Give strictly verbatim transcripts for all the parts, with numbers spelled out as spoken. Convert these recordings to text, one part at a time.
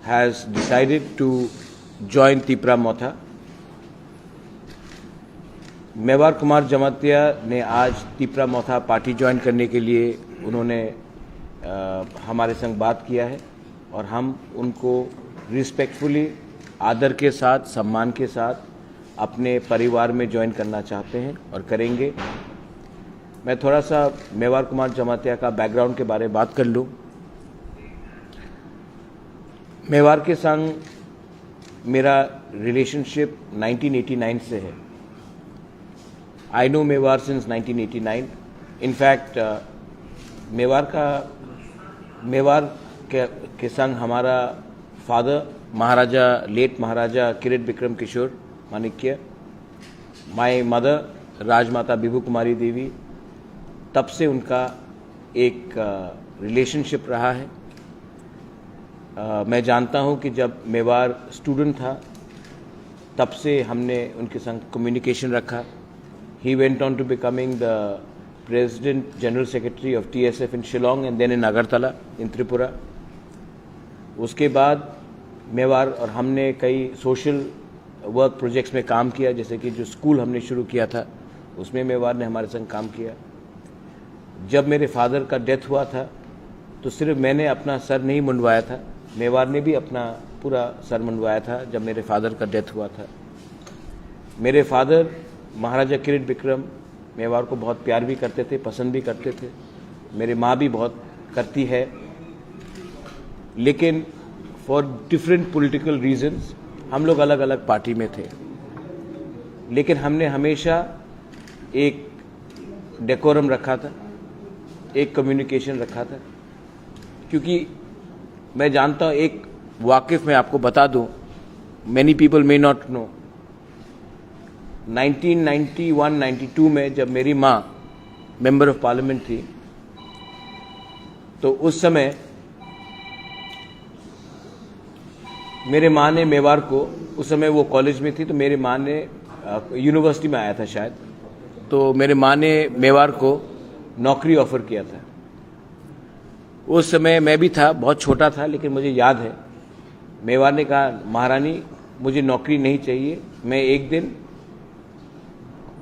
has decided to join Tipra Motha. Mewar कुमार जमातिया ने आज तिपरा मोथा party join करने के लिए उन्होंने अ, हमारे संग बात किया है और हम उनको रिस्पेक्टफुली, आदर के साथ, सम्मान के साथ अपने परिवार में ज्वाइन करना चाहते हैं और करेंगे। मैं थोड़ा सा मेवार कुमार जमातिया का बैकग्राउंड के बारे में बात कर लूँ। मेवार के संग मेरा रिलेशनशिप नाइनटीन एटी नाइन से है। I know Mewar since nineteen eighty-nine. In fact, uh, Mewar का मेवार के, के संग हमारा फादर महाराजा, लेट महाराजा किरीट विक्रम किशोर माणिक्य, माय मदर राजमाता विभू कुमारी देवी, तब से उनका एक रिलेशनशिप रहा है। अ, मैं जानता हूँ कि जब मेवार स्टूडेंट था, तब से हमने उनके संग कम्युनिकेशन रखा। He went on to becoming the President General Secretary of T S F in Shillong and then in Agartala in Tripura. उसके बाद मेवार और हमने कई सोशल वर्क प्रोजेक्ट्स में काम किया, जैसे कि जो स्कूल हमने शुरू किया था, उसमें मेवार ने हमारे संग काम किया। जब मेरे फादर का डेथ हुआ था, तो सिर्फ मैंने अपना सर नहीं मुंडवाया था, मेवार ने भी अपना पूरा सर मुंडवाया था जब मेरे फादर का डेथ हुआ था। मेरे फादर महाराजा किरीट विक्रम मेवार को बहुत प्यार भी करते थे, पसंद भी करते थे। मेरी माँ भी बहुत करती है, लेकिन फॉर डिफरेंट पॉलिटिकल रीजंस हम लोग अलग अलग पार्टी में थे, लेकिन हमने हमेशा एक डेकोरम रखा था, एक कम्युनिकेशन रखा था, क्योंकि मैं जानता हूँ, एक वाकिफ मैं आपको बता दूँ, many people may not know, nineteen ninety one ninety two में जब मेरी माँ मेंबर ऑफ पार्लियामेंट थी, तो उस समय मेरे माँ ने मेवार को, उस समय वो कॉलेज में थी, तो मेरे माँ ने, अ, यूनिवर्सिटी में आया था शायद, तो मेरे माँ ने मेवार को नौकरी ऑफर किया था। उस समय मैं भी था, बहुत छोटा था, लेकिन मुझे याद है, मेवार ने कहा, "महारानी, मुझे नौकरी नहीं चाहिए, मैं एक दिन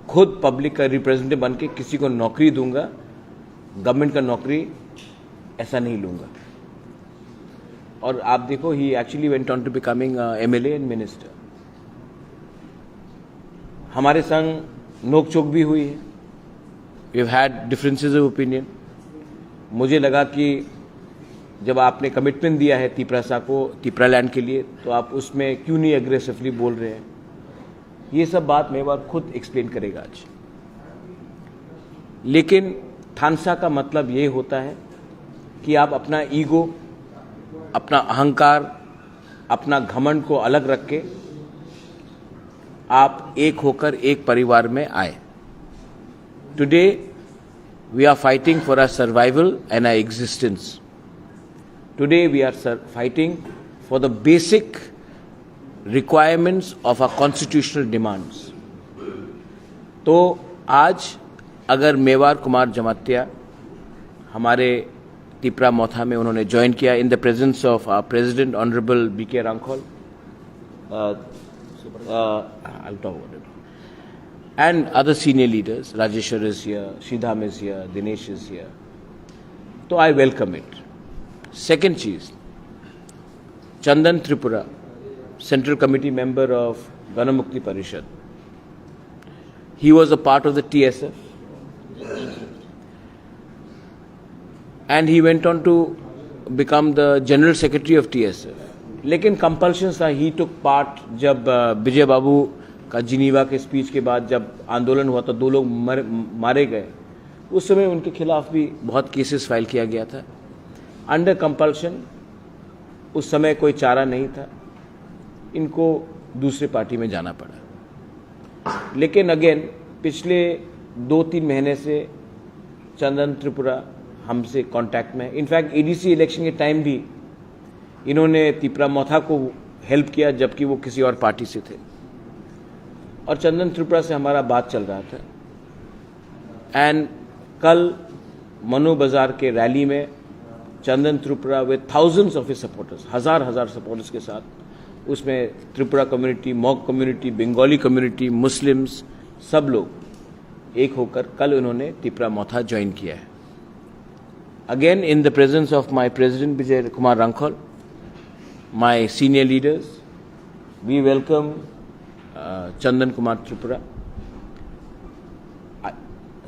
खुद पब्लिक का रिप्रेजेंटेटिव बन के किसी को नौकरी दूंगा, गवर्नमेंट का नौकरी ऐसा नहीं लूंगा।" और आप देखो, he actually went on to becoming M L A and minister. हमारे संग नोकझोंक भी हुई है, we've had differences of opinion. मुझे लगा कि जब आपने कमिटमेंट दिया है तिपरासा को, तिपरालैंड के लिए, तो आप उसमें क्यों नहीं एग्रेसिवली बोल रहे हैं? ये सब बात मेवार खुद एक्सप्लेन करेगा आज। लेकिन थानसा का मतलब ये होता है कि आप अपना ईगो, अपना अहंकार, अपना घमंड को अलग रख के आप एक होकर एक परिवार में आए। Today, we are fighting for our survival and our existence. Today, we are sur- fighting for the basic requirements of our constitutional demands. तो आज अगर मेवार कुमार जमातिया हमारे तिपरा मोथा में उन्होंने ज्वाइन किया in the presence of our president, Honorable B K Rangkhol, uh, uh, I'll talk about it. And other senior leaders, Rajeshwar is here, Shidham is here, Dinesh is here. So I welcome it. Second चीज, Chandan Tripura, Central Committee member of Ganamukti Parishad. He was a part of the T S F. And he went on to become the General Secretary of T S F. लेकिन कंपल्शन था, ही took part जब, अ, विजय बाबू का जिनीवा के स्पीच के बाद जब आंदोलन हुआ, तो दो लोग मर, मारे गए, उस समय उनके खिलाफ भी बहुत केसेस फाइल किया गया था अंडर कंपल्शन। उस समय कोई चारा नहीं था, इनको दूसरे पार्टी में जाना पड़ा। लेकिन अगेन, पिछले दो तीन महीने से चंदन त्रिपुरा हमसे कांटेक्ट में है। इनफैक्ट, एडीसी इलेक्शन के टाइम भी इन्होंने तिपरा मोथा को हेल्प किया, जबकि वो किसी और पार्टी से थे। और चंदन त्रिपुरा से हमारा बात चल रहा था। एंड कल मनु बाजार के रैली में Chandan Tripura with thousands of his supporters, हजार हजार सपोर्टर्स के साथ, उसमें त्रिपुरा कम्युनिटी, मॉग कम्युनिटी, बंगाली कम्युनिटी, मुस्लिम्स, सब लोग एक होकर कल उन्होंने तिपरा मोथा ज्वाइन किया है। Again, in the presence of my president Vijay Kumar Rangkhol, my senior leaders, we welcome uh, Chandan Kumar Tripura.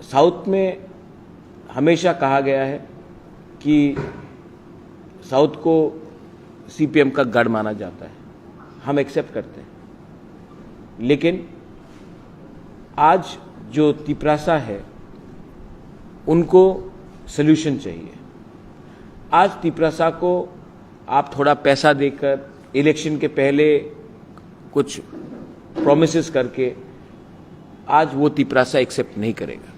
South में हमेशा कहा गया है कि साउथ को सीपीएम का गढ़ माना जाता है, हम एक्सेप्ट करते हैं। लेकिन आज जो तिपरासा है, उनको सोल्यूशन चाहिए। आज तिपरासा को आप थोड़ा पैसा देकर, इलेक्शन के पहले कुछ प्रॉमिसेस करके, आज वो तिपरासा एक्सेप्ट नहीं करेगा।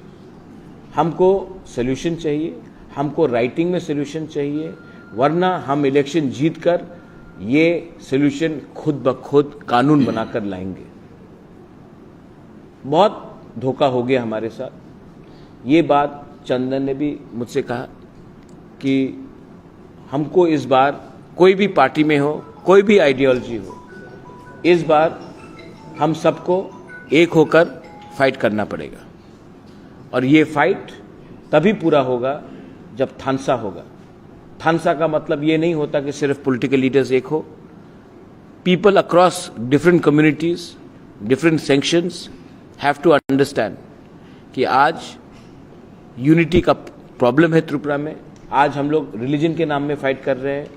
हमको सोल्यूशन चाहिए, हमको राइटिंग में सोल्यूशन चाहिए, वरना हम इलेक्शन जीत कर ये सोल्यूशन खुद ब खुद कानून बनाकर लाएंगे। बहुत धोखा हो गया हमारे साथ। ये बात चंदन ने भी मुझसे कहा कि हमको इस बार, कोई भी पार्टी में हो, कोई भी आइडियोलॉजी हो, इस बार हम सबको एक होकर फाइट करना पड़ेगा। और ये फाइट तभी पूरा होगा जब थानसा होगा। थानसा का मतलब ये नहीं होता कि सिर्फ पॉलिटिकल लीडर्स एक हो। People across different communities, different sections have to understand कि आज यूनिटी का प्रॉब्लम है त्रिपुरा में। आज हम लोग रिलीजन के नाम में फाइट कर रहे हैं,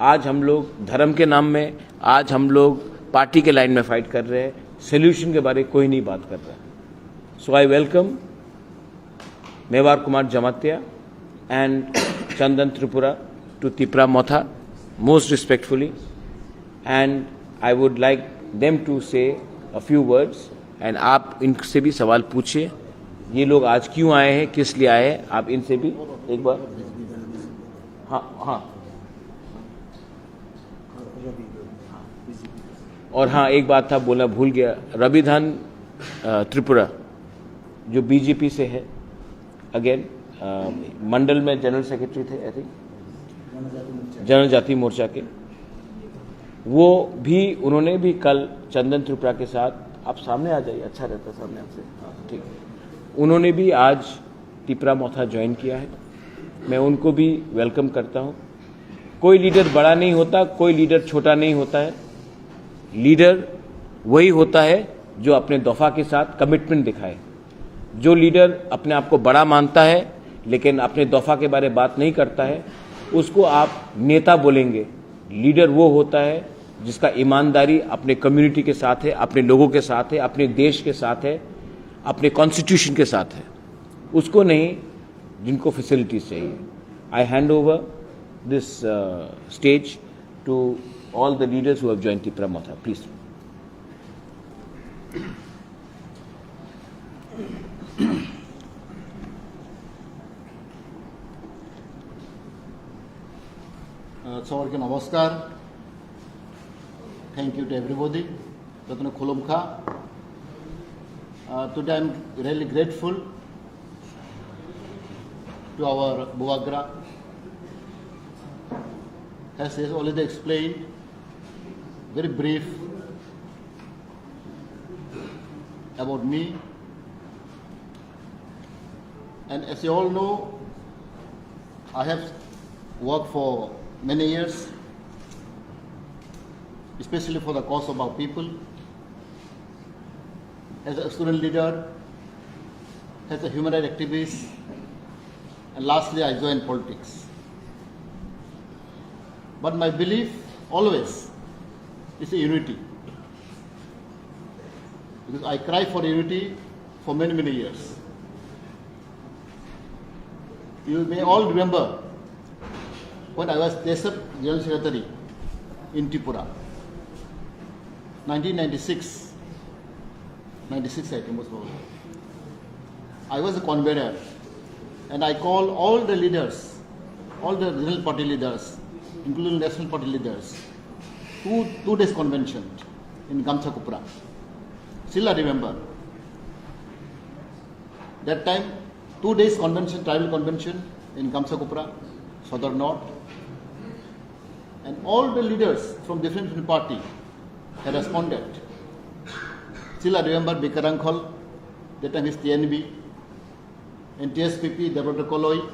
आज हम लोग धर्म के नाम में, आज हम लोग पार्टी के लाइन में फाइट कर रहे हैं। सोल्यूशन के बारे कोई नहीं बात कर रहा। So I welcome Mewar Kumar Jamatia and Chandan Tripura to Tipra Motha most respectfully, and I would like them to say a few words, and आप इनसे भी सवाल पूछिए, ये लोग आज क्यों आए हैं, किस लिए आए हैं, आप इनसे भी एक बार। हाँ, हाँ। और हाँ, एक बात था, बोलना भूल गया, रविधान, अ, त्रिपुरा, जो बीजेपी से है, अगेन, अ, मंडल में जनरल सेक्रेटरी थे, आई थिंक, जनजाति मोर्चा के, वो भी, उन्होंने भी कल चंदन त्रिपुरा के साथ, आप सामने आ जाइए, अच्छा रहता सामने आपसे, हाँ, ठीक। उन्होंने भी आज तिपरा मोथा ज्वाइन किया है, मैं उनको भी वेलकम करता हूँ। कोई लीडर बड़ा नहीं होता, कोई लीडर छोटा नहीं होता है। लीडर वही होता है जो अपने दफा के साथ कमिटमेंट दिखाए। जो लीडर अपने आप को बड़ा मानता है लेकिन अपने दफा के बारे बात नहीं करता है, उसको आप नेता बोलेंगे। लीडर वो होता है जिसका ईमानदारी अपने कम्युनिटी के साथ है, अपने लोगों के साथ है, अपने देश के साथ है, अपने कॉन्स्टिट्यूशन के साथ है, उसको नहीं जिनको फैसिलिटीज चाहिए। I hand over this stage to all the leaders who have joined Tipra Motha. Please. Uh, সবাইকে নমস্কার। Thank you to everybody. Jotono khulumkha. Uh, today I'm really grateful to our Bubagra. As he has already explained, very brief about me. And as you all know, I have worked for many years, especially for the cause of our people, as a student leader, as a human rights activist, and lastly, I joined politics. But my belief always is a unity, because I cry for unity for many, many years. You may all remember when I was T S F General Secretary in Tripura, nineteen ninety-six, ninety-six I think was. I was a convener, and I called all the leaders, all the regional party leaders, including national party leaders, to two days convention in Gamsakupra. Still I remember. That time, two days convention, tribal convention in Gamsakupra. Sadar North, and all the leaders from different, different party had responded. Still, I remember Bikarang Khol, that time he's T N B, and T S P P, Debabrata Koloi,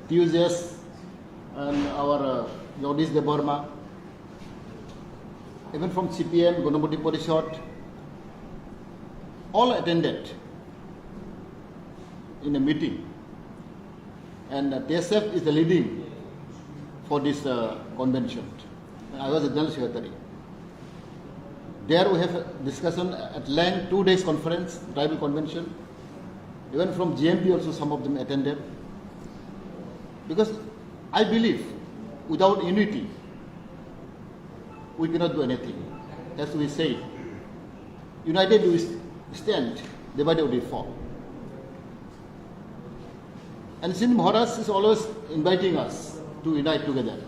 T U J S, and our uh, Jagdish Debbarma, even from C P M, Ganapati Parishad, all attended in a meeting. And uh, T S F is the leading for this uh, convention. And I was the general secretary. There we have a discussion at length, two days conference, tribal convention. Even from G M P also some of them attended. Because I believe without unity, we cannot do anything. As we say, united we stand, divided we fall. And since Maharaj is always inviting us to unite together,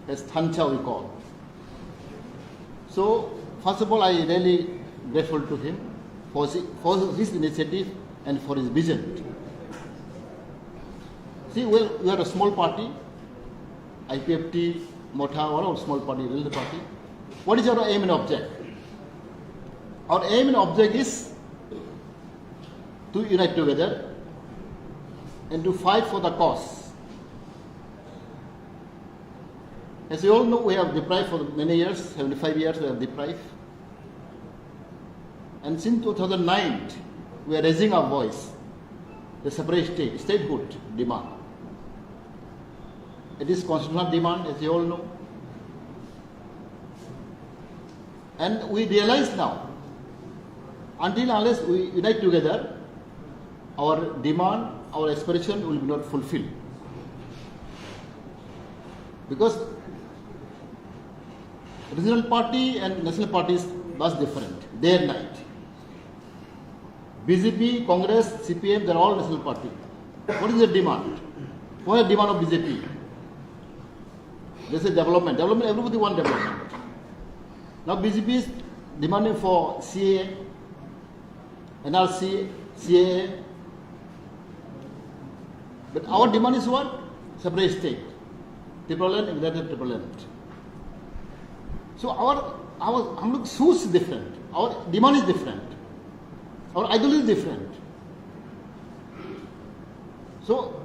as Thancha we call. So, first of all, I really grateful to him for his, for his initiative and for his vision. See, well, we are a small party, I P F T, Motha, all are small party, little party. What is our aim and object? Our aim and object is to unite together and to fight for the cause. As you all know, we have deprived for many years, seventy-five years we have deprived. And since two thousand nine, we are raising our voice, the separate state, statehood demand. It is constitutional demand, as you all know. And we realize now, until unless we unite together, our demand, our aspiration will be not fulfilled. Because regional party and national party is much different, day and night. B J P, Congress, C P M, they're all national party. What is the demand? What is the demand of B J P? They say development. Development, everybody want development. Now B J P is demanding for C A A, N R C, C A A. But our demand is what? Separate state. Tipraland, Greater Tipraland. So our, our, हम लोग सोच different. Our demand is different. Our ideology is different. So,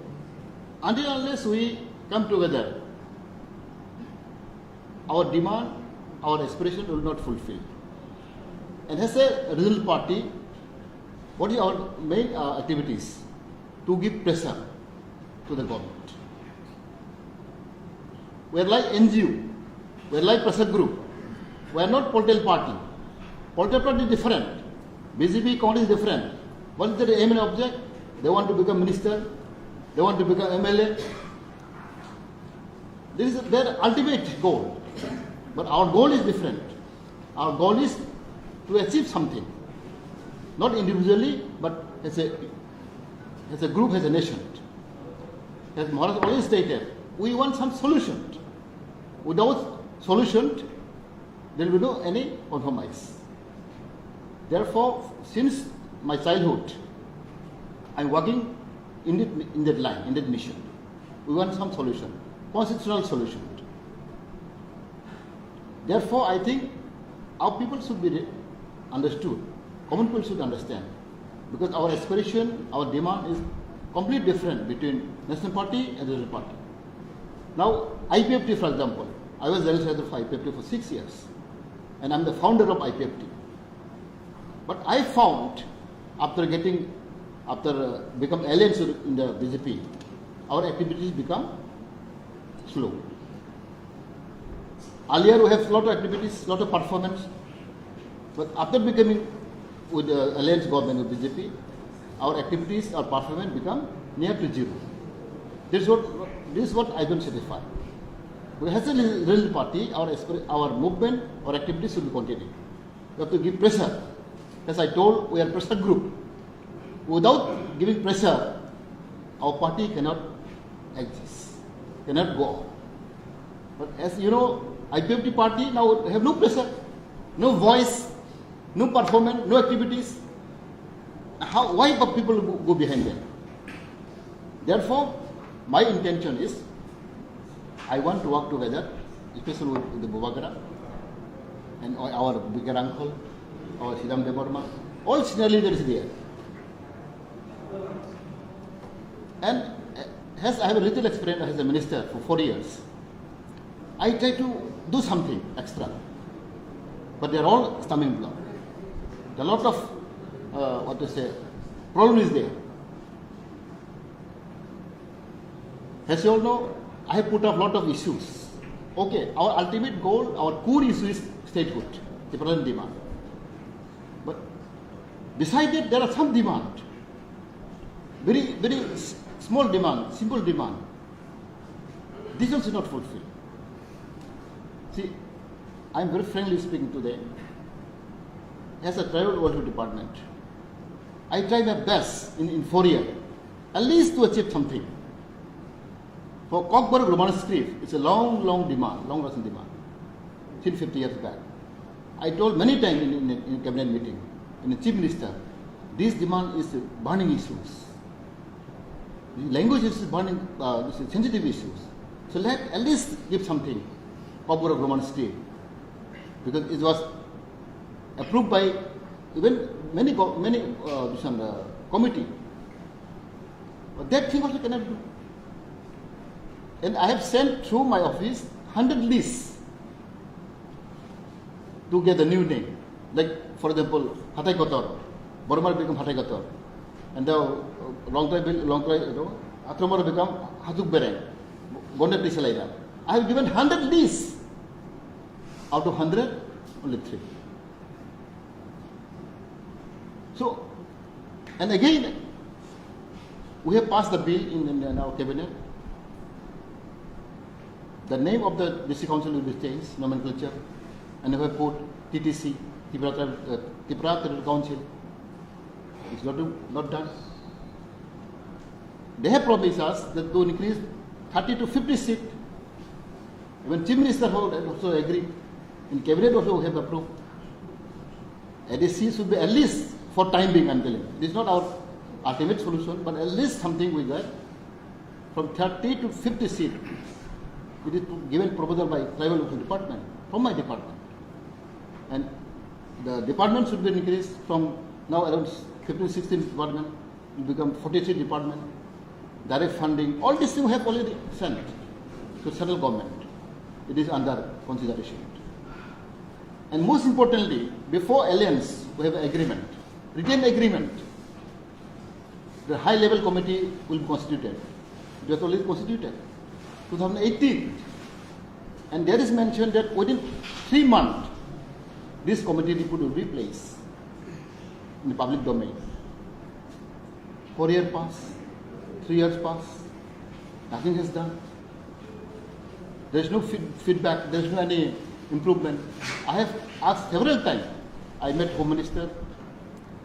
until unless we come together, our demand, our aspiration will not fulfill. And as a regional party, what is our main uh, activities? To give pressure to the government. We are like N G O, we are like pressure group. We are not political party. Political party is different. B J P, Congress is different. What is their aim and object? They want to become minister. They want to become M L A. This is their ultimate goal. But our goal is different. Our goal is to achieve something, not individually, but as a, as a group, as a nation. As Maharaj always stated, we want some solution. Without solution, there will be no any compromise. Therefore, since my childhood, I'm working in that, in that line, in that mission. We want some solution, constitutional solution. Therefore, I think our people should be re- understood, common people should understand, because our aspiration, our demand is completely different between National Party and the other party. Now, I P F T, for example, I was general secretary for I P F T for six years, and I'm the founder of I P F T. But I found after getting, after uh, become alliance in the B J P, our activities become slow. Earlier we have lot of activities, lot of performance, but after becoming with the alliance government with B J P, our activities, our performance become near to zero. This is what, this is what I don't satisfy. Because as a real party, our, our movement, our activities should be continued. You have to give pressure. As I told, we are pressure group. Without giving pressure, our party cannot exist, cannot go. But as you know, I P F T party now have no pressure, no voice, no performance, no activities. How, why the people go behind them? Therefore, My intention is, I want to work together, especially with, with the Bubagra and our, our bigger uncle, our Shyam Debbarma, all senior leaders there. And uh, as I have a little experience as a minister for four years, I try to do something extra, but they are all stumbling block. A lot of uh, what to say, problem is there. As you all know, I have put up lot of issues. Okay, our ultimate goal, our core issue is statehood, the present demand. But beside that, there are some demand, very very small demand, simple demand. This also not fulfilled. See, I am very frankly speaking today. As a tribal welfare department, I try my best in, in four years, at least to achieve something. For Kokborok Roman script, it's a long, long demand, long lasting demand. Since fifty years back, I told many times in, in, in cabinet meeting, in the chief minister, this demand is burning issues. The language is burning, uh, this is sensitive issues. So let at least give something, Kokborok Roman script, because it was approved by even many, many uh, this one, uh, committee. But that thing also cannot do. And I have sent through my office hundred lists to get a new name. Like, for example, Hatai Kotor, Boromar become Hatai Kotor. And the uh, Longtrai, Longtrai, you know, Akromar become Hatuk Bereng, Gonda Tisalaida. I have given hundred lists. Out of hundred, only three. So, and again, we have passed the bill in, in, in our cabinet. The name of the district council will be changed, nomenclature, and we have put T T C, Tipra, uh, Tipra Territorial Council. It's not, not done. They have promised us that to increase thirty to fifty seat. Even Chief Minister also agreed. In cabinet also we have approved. A D C should be at least for time being, I'm telling you. It is not our ultimate solution, but at least something we get. From thirty to fifty seat, it is given proposal by tribal welfare department, from my department. And the department should be increased from now around fifteen, sixteen department, will become forty-three department. Direct funding, all these things we have already sent to central government. It is under consideration. And most importantly, before alliance, we have an agreement, written agreement. The high level committee will be constituted. It was already constituted, two thousand eighteen. And there is mentioned that within three months, this committee report will be placed in the public domain. Four years pass, three years pass, nothing has done. There is no feed-, feedback, there is no any improvement. I have asked several times. I met Home Minister,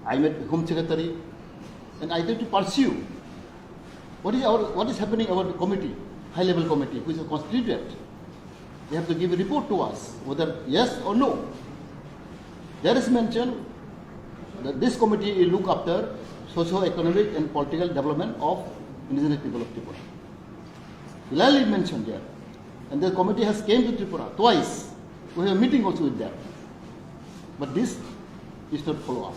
I met Home Secretary, and I tried to pursue what is our, what is happening our committee, high level committee, which is constituted. They have to give a report to us, whether yes or no. There is mentioned that this committee will look after socio-economic and political development of indigenous people of Tripura. Clearly mentioned there. And the committee has came to Tripura twice. We have a meeting also with them. But this is not follow up.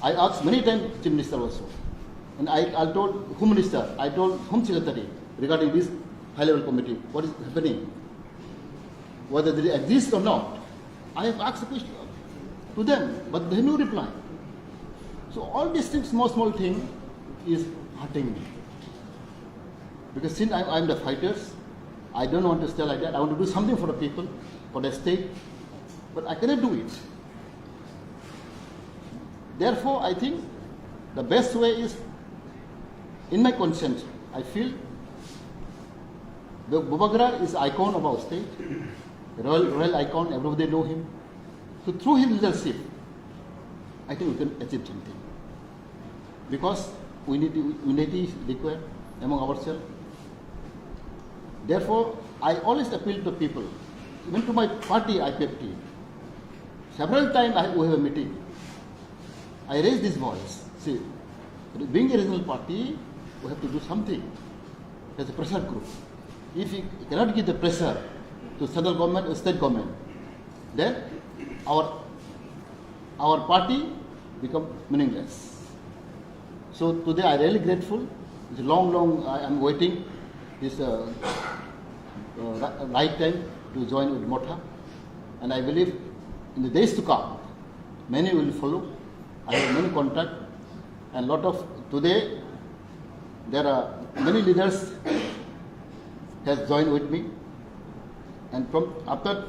I asked many times Chief Minister also. And I, I told Home Minister, I told Home Secretary regarding this high level committee, what is happening, whether they exist or not. I have asked the question to them, but they have no reply. So all these things, small, small thing is hurting me. Because since I, I am the fighters, I don't want to stay like that. I want to do something for the people, for the state, but I cannot do it. Therefore, I think the best way is, in my conscience, I feel the Bubagra is icon of our state, royal, royal icon, everybody know him. So through his leadership, I think we can achieve something. Because unity, unity is required among ourselves. Therefore, I always appeal to people, even to my party, I P F T. Several times I, we have a meeting. I raise this voice. See, being a regional party, we have to do something. There's a pressure group. If you cannot give the pressure to central government or state government, then our our party become meaningless. So today I really grateful. It's a long, long I am waiting this uh, uh, ri- right time to join with Motha, and I believe in the days to come, many will follow. I have many contact, and lot of today there are many leaders has joined with me, and from after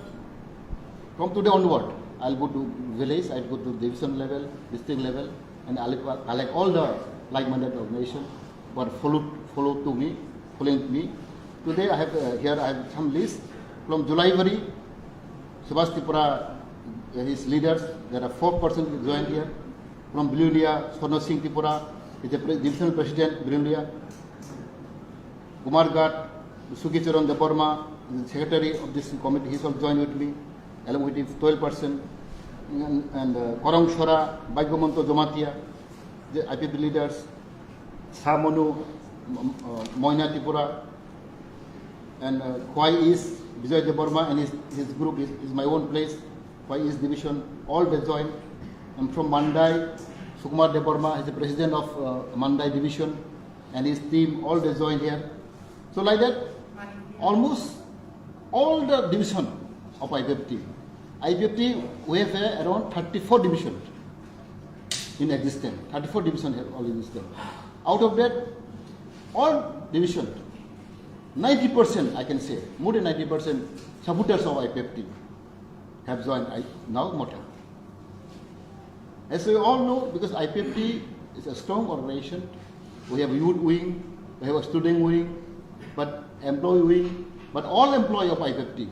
from today onward, I'll go to village, I'll go to division level, district level, and I'll collect all the like-minded organization who are follow follow to me, following me. Today I have uh, here I have some list from Julaibari, Subhas Tripura, uh, his leaders. There are four persons joined here. From Bilonia, Swarno Singh Tripura is the pre- divisional president, Bilonia. Kumarghat, Sukhi Charan Debbarma, the secretary of this committee, he also joined with me, along with his twelve person. And, and uh, Korong Sora, Bhagyomanto Jamatia, the I P P leaders, Samonu, um, uh, Moina Tripura, and uh, Khwai East, Bijoy Debbarma and his, his group is, is my own place, Khwai East division, all they joined. And from Mandai, Sukumar Debbarma is the president of uh, Mandai division and his team, all they joined here. So like that, almost all the division of I P F T. I P F T, we have uh, around thirty-four division in existence. Thirty-four division have all existence. Out of that, all division, ninety percent I can say, more than ninety percent supporters of I P F T have joined I, now Motha. As we all know, because I P F T is a strong organization, we have a youth wing, we have a student wing, but employee wing, but all employee of I P F T,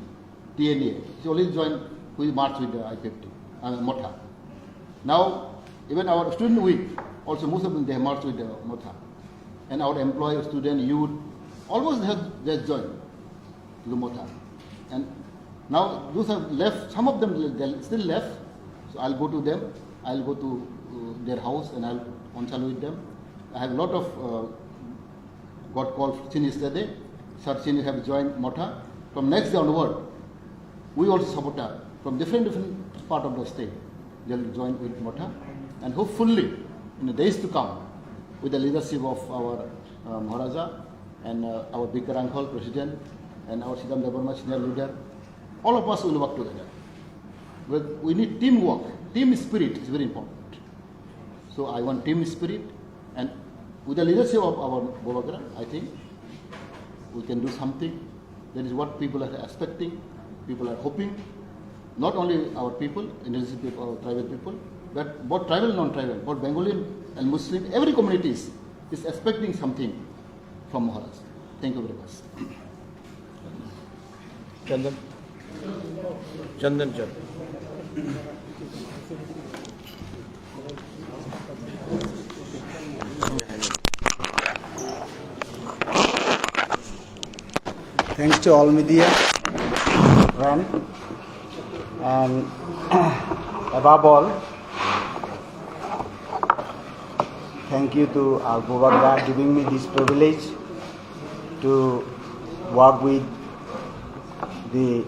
T N A, is always joined, we march with the I P F T, uh, Motha. Now, even our student wing, also most of them, they have marched with the Motha. And our employee, student, youth, almost they have, they have joined the Motha. And now those have left, some of them they still left. So I'll go to them, I'll go to uh, their house and I'll consult with them. I have a lot of uh, got call since yesterday. Sir, since you have joined Motha, from next day onward, we also support her from different different part of the state. They'll join with Motha, and hopefully, in the days to come, with the leadership of our uh, Maharaja and uh, our Bikar uncle, president, and our Siddham Debbarma, senior leader, all of us will work together. But we need teamwork. Team spirit is very important. So I want team spirit, and with the leadership of our Bubagra, I think we can do something. That is what people are expecting, people are hoping. Not only our people, indigenous people, our tribal people, but both tribal and non-tribal, both Bengali and Muslim, every community is, is expecting something from Maharaj. Thank you very much. Chandan. Chandan, Chandan. Thanks to all media friend, and above all, thank you to our Bubagra giving me this privilege to work with the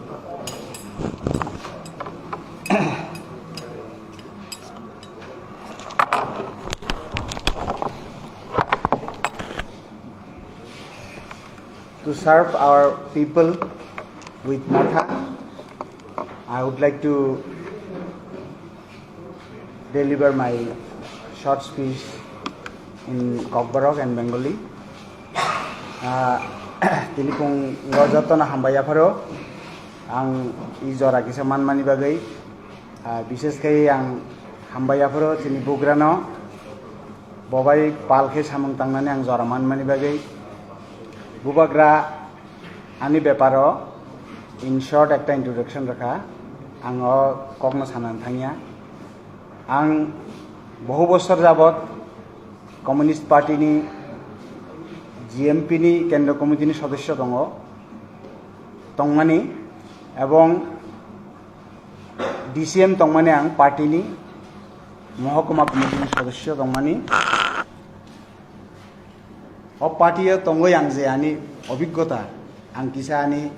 to serve our people with Motha. I would like to deliver my short speech in Kokborok and Bengali. Ah, tini pung jotono hambai yapharo ang i jora kisa manmani bagwi, ah, bishes khe ang hambai yapharo chini bugrano bobai pal khe samung tangnani ang jora manmani bagwi. Bubagra ani beparo in short ekta introduction rakha, ang o kokno sanani thangya. Ang bohu bosor jabot Communist Party ni G M P ni Kendro Committee ni sodosyo tongo, tongmani, ebong D C M tongmani ang party ni Mohokuma Committee ni sodosyo tongmani. O party o tongwi ang je ani obhiggota, ang kisa ani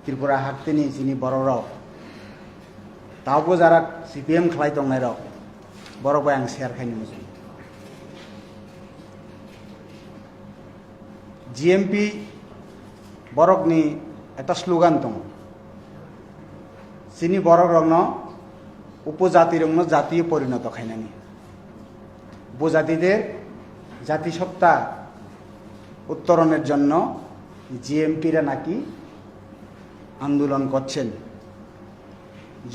Tripura hakteni chini bororok, tabukbo jarak C P M khlai tongnairok, borok bai ang share khaini muchung. G M P borokni ekta slogan tongo, chini borokrokno, upojatirokno jatiyo porinoto khainani. উপজাতিদের জাতিসত্তা উত্তরণের জন্য জিএমপিরা নাকি আন্দোলন করছেন।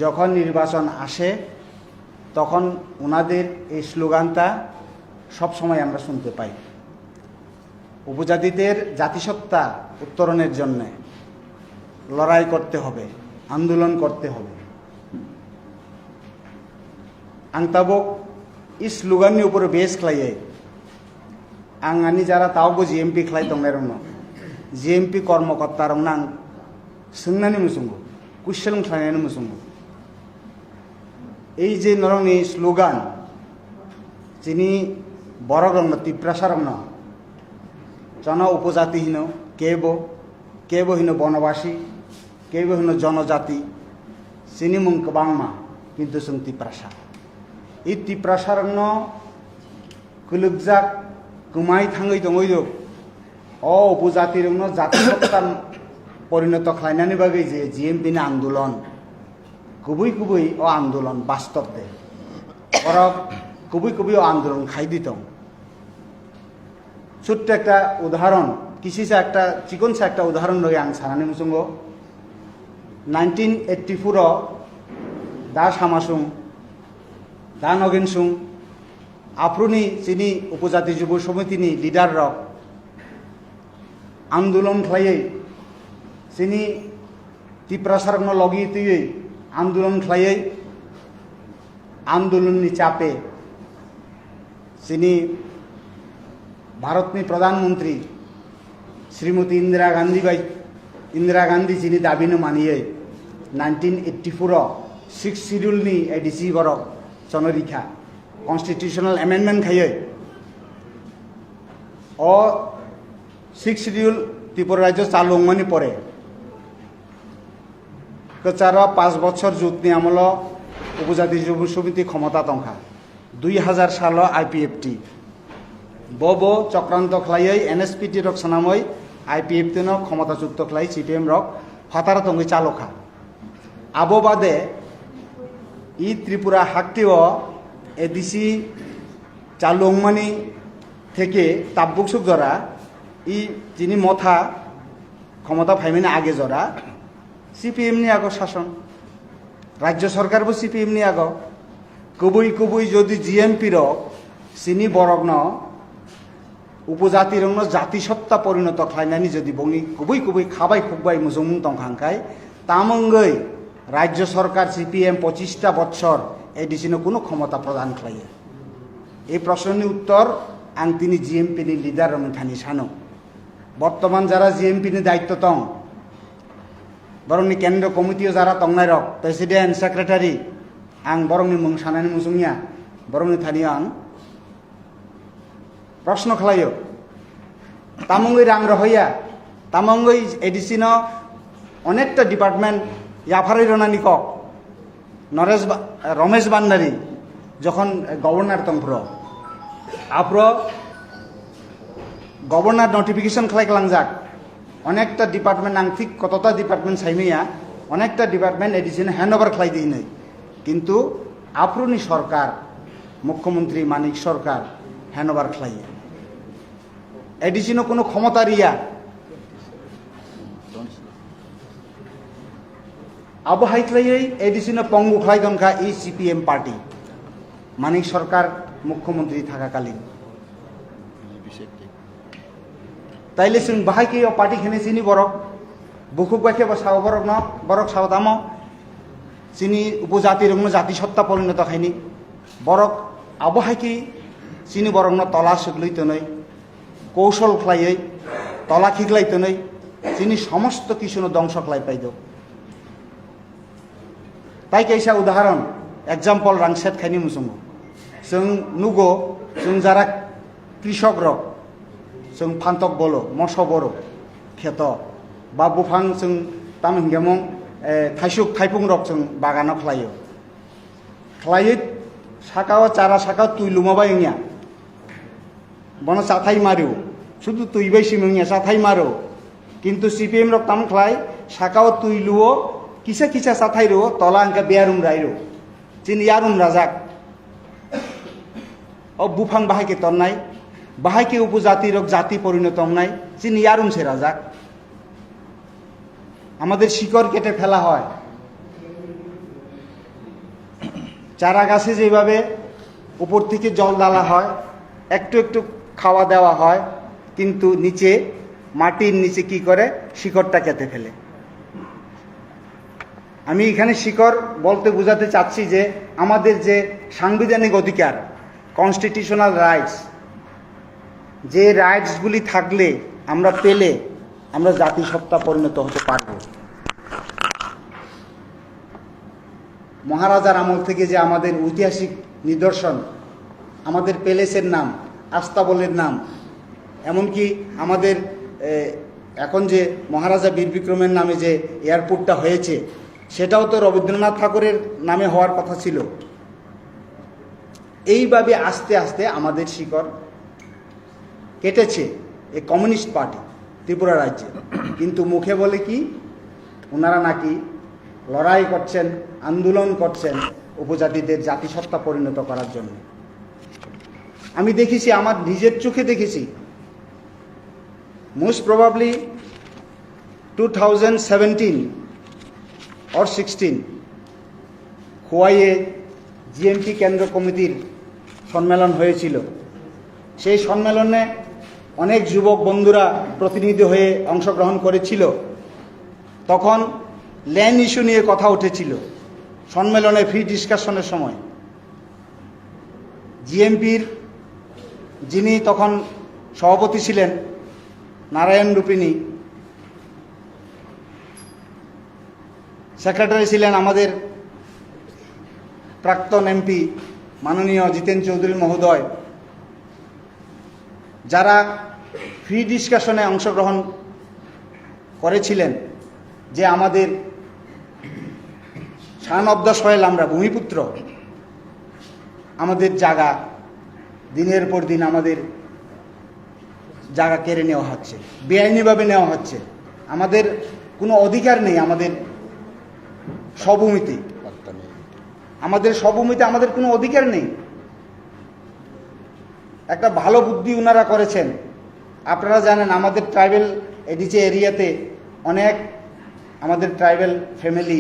যখন নির্বাচন আসে, তখন ওনাদের এই স্লোগানটা সবসময় আমরা শুনতে পাই। উপজাতিদের জাতিসত্তা উত্তরণের জন্য লড়াই করতে হবে, আন্দোলন করতে হবে। Ang tabuk i slogan ni upor base khlaiwi, ang ani jara tabukbo G M P khlai tongnairokno, G M P kormokortarokno ang swngnani muchungo, question khlainani muchungo. Ei je norokni slogan, chini borokrokno, Tiprasarokno, chwngno upojati hino, kebo, kebo hino bonobasi, kebo hino jonojati, chini mung kwbangma, kintu chwng Tiprasa. I Tiprasarokno kwlwkjak, kwmai thangwi tongwi rw, o upojatirokno jatisotta porinoto khlainani bagwi je G M P ni andolon, kubui kubui o andolon bastob de. Borok kubui kubui o andolon khai di tong. Chutto ekta udahoron, kisisa ekta, chikonsa ekta udahoron loi ang sanani muchungo. Nineteen eighty-four o Da Samasung, Da Nogensung, aphuruni chini Upojati Jubo Somitini leader rok andolon khlaiwi, chini Tiprasarokno logi twiwi andolon khlaiwi, andolonni chape chini Bharatni Pradhan Mantri Srimati Indira Gandhi bai, Indira Gandhi chini dabino maniwi nineteen eighty-four o Sixth Schedule ni A D C borok chwngno rikha, constitutional amendment khaiwi. O Sixth Schedule Tripura rajyo chalu wngmani pore kwcharo panch bochor jotni amolo Upojati Jubo Somiti khomota tongkha. Dui hazar salo I P F T. Bo bo chokranto khlaiwi N S P T rok swnamwi I P F T no khomota chukto khlai C P M rok phataro tongwi chalokha. Abo bade i Tripura hakteo A D C chalungmani theke tabuk suk jora i chini motha khomota phaimani age jora C P M ni ago sason, rajyo sorkar bo C P M ni ago. Kubui kubui jodi G M P rok chini borokno upojatirokno jatisotta porinoto khlainani jodi bongni kubui kubui khabai khukbai muchungmung tongkha hwnkhe, tamo wngwi rajyo sorkar C P M pochista bochor A D C no kunu khomota prodan khlaiya? Ei proshnoni uttor ang tini G M P ni leader rokni thani sano. Bortoman jara G M P ni daitto tong, borokni kendro committee o jara tongnai rok, president, secretary, ang borokni mung sanani muchungya, borokni thani ang proshno khlaio, tamungwi rang rohoya, tamungwi A D C no onekta department yapharwi ronani kok. Noresh Ba-, Romesh Bhandari jokhon governor tongphro, aphro governor notification khlai klangjak, onekta department, ang thik kotota department saimaya, onekta department A D C no handover khlai di hinwi. Kintu aphuruni sorkar, Mukhyamantri Manik Sarkar handover khlaiya. A D C no kuno khomota riya. Abo hai khlaiwi A D C no pongu khlai donkha i C P M party. Manik Sarkar Mukhyamantri thakakalin. Taile chwng bahai khe o party khene chini borok, bukhuk bai khe bo sao borokno, borok sao tamo, chini upo jati rokno jati sotta porinoto khaini. Borok abo hai khe chini borokno tola swklwi tonwi, kousol khlaiwi, tola khiklai tonwi, chini somosto kisuno dongso khlai paido. Tai kaisa udaharon, example rang set khaini muchungo. Chwng nugo, chwng jara krisok rok, chwng phantok bolo, moso boro. kheto, ba buphang chwng tamo hingke mung, eh, thaisuk thaiphung rok chwng bagano khlaio. Khlaiwi saka o chara saka o twi luma bai wngya. Bono chathai mario. Sudu twi bai simi wngya chathai maro. Kintu C P M rok tamo khlai saka o twi luo kisa kisa chathai rio tola hingke beyarum rai rio. Chini yarum rajak. O buphang bahai ke tonnai, bahai ke upojati rok jati porinoto wngnai, chini yarum se rajak. আমাদের শিকড় কেটে ফেলা হয়। চারা গাছে যেভাবে উপর থেকে জল ঢালা হয়, একটু একটু খাওয়া দেওয়া হয়, কিন্তু নিচে, মাটির নিচে কি করে? শিকড়টা কেটে ফেলে। আমি এখানে শিকড় বলতে বোঝাতে চাচ্ছি যে আমাদের যে সাংবিধানিক অধিকার, কনস্টিটিউশনাল রাইটস, যে রাইটসগুলি থাকলে, আমরা পেলে, আমরা জাতিসত্তা পরিণত হতে পারব। মহারাজার আমল থেকে যে আমাদের ঐতিহাসিক নিদর্শন, আমাদের প্যালেসের নাম, আস্তাবলের নাম, এমনকি আমাদের, এ, এখন যে মহারাজা বীর বিক্রমের নামে যে এয়ারপোর্টটা হয়েছে, সেটাও তো রবীন্দ্রনাথ ঠাকুরের নামে হওয়ার কথা ছিল। এইভাবে আস্তে আস্তে আমাদের শিকড় কেটেছে এই কমিউনিস্ট পার্টি ত্রিপুরা রাজ্যে। কিন্তু মুখে বলে কি, ওনারা নাকি লড়াই করছেন, আন্দোলন করছেন উপজাতিদের জাতিসত্তা পরিণত করার জন্য। আমি দেখেছি, আমার নিজের চোখে দেখেছি। Most probably two thousand seventeen or sixteen খোয়াইয়ে জিএমপি কেন্দ্র কমিটির সম্মেলন হয়েছিল। সেই সম্মেলনে অনেক যুবক বন্ধুরা প্রতিনিধি হয়ে অংশগ্রহণ করেছিল। তখন ল্যান্ড ইস্যু নিয়ে কথা উঠেছিল সম্মেলনে, ফ্রি ডিসকাশনের সময়। জিএমপির যিনি তখন সভাপতি ছিলেন, নারায়ণ রূপিণী, সেক্রেটারি ছিলেন আমাদের প্রাক্তন এমপি মাননীয় জিতেন চৌধুরী মহোদয়। যারা ফ্রি ডিসকাশনে অংশগ্রহণ করেছিলেন যে আমাদের সন অফ দ্য সয়েল, আমরা ভূমিপুত্র, আমাদের জায়গা দিনের পর দিন আমাদের জায়গা কেড়ে নেওয়া হচ্ছে, বেআইনিভাবে নেওয়া হচ্ছে। আমাদের কোনো অধিকার নেই আমাদের স্বভূমিতে। আমাদের স্বভূমিতে আমাদের কোনো অধিকার নেই। একটা ভালো বুদ্ধি ওনারা করেছেন। আপনারা জানেন, আমাদের ট্রাইবাল এডিসি এরিয়াতে অনেক আমাদের ট্রাইবাল ফ্যামিলি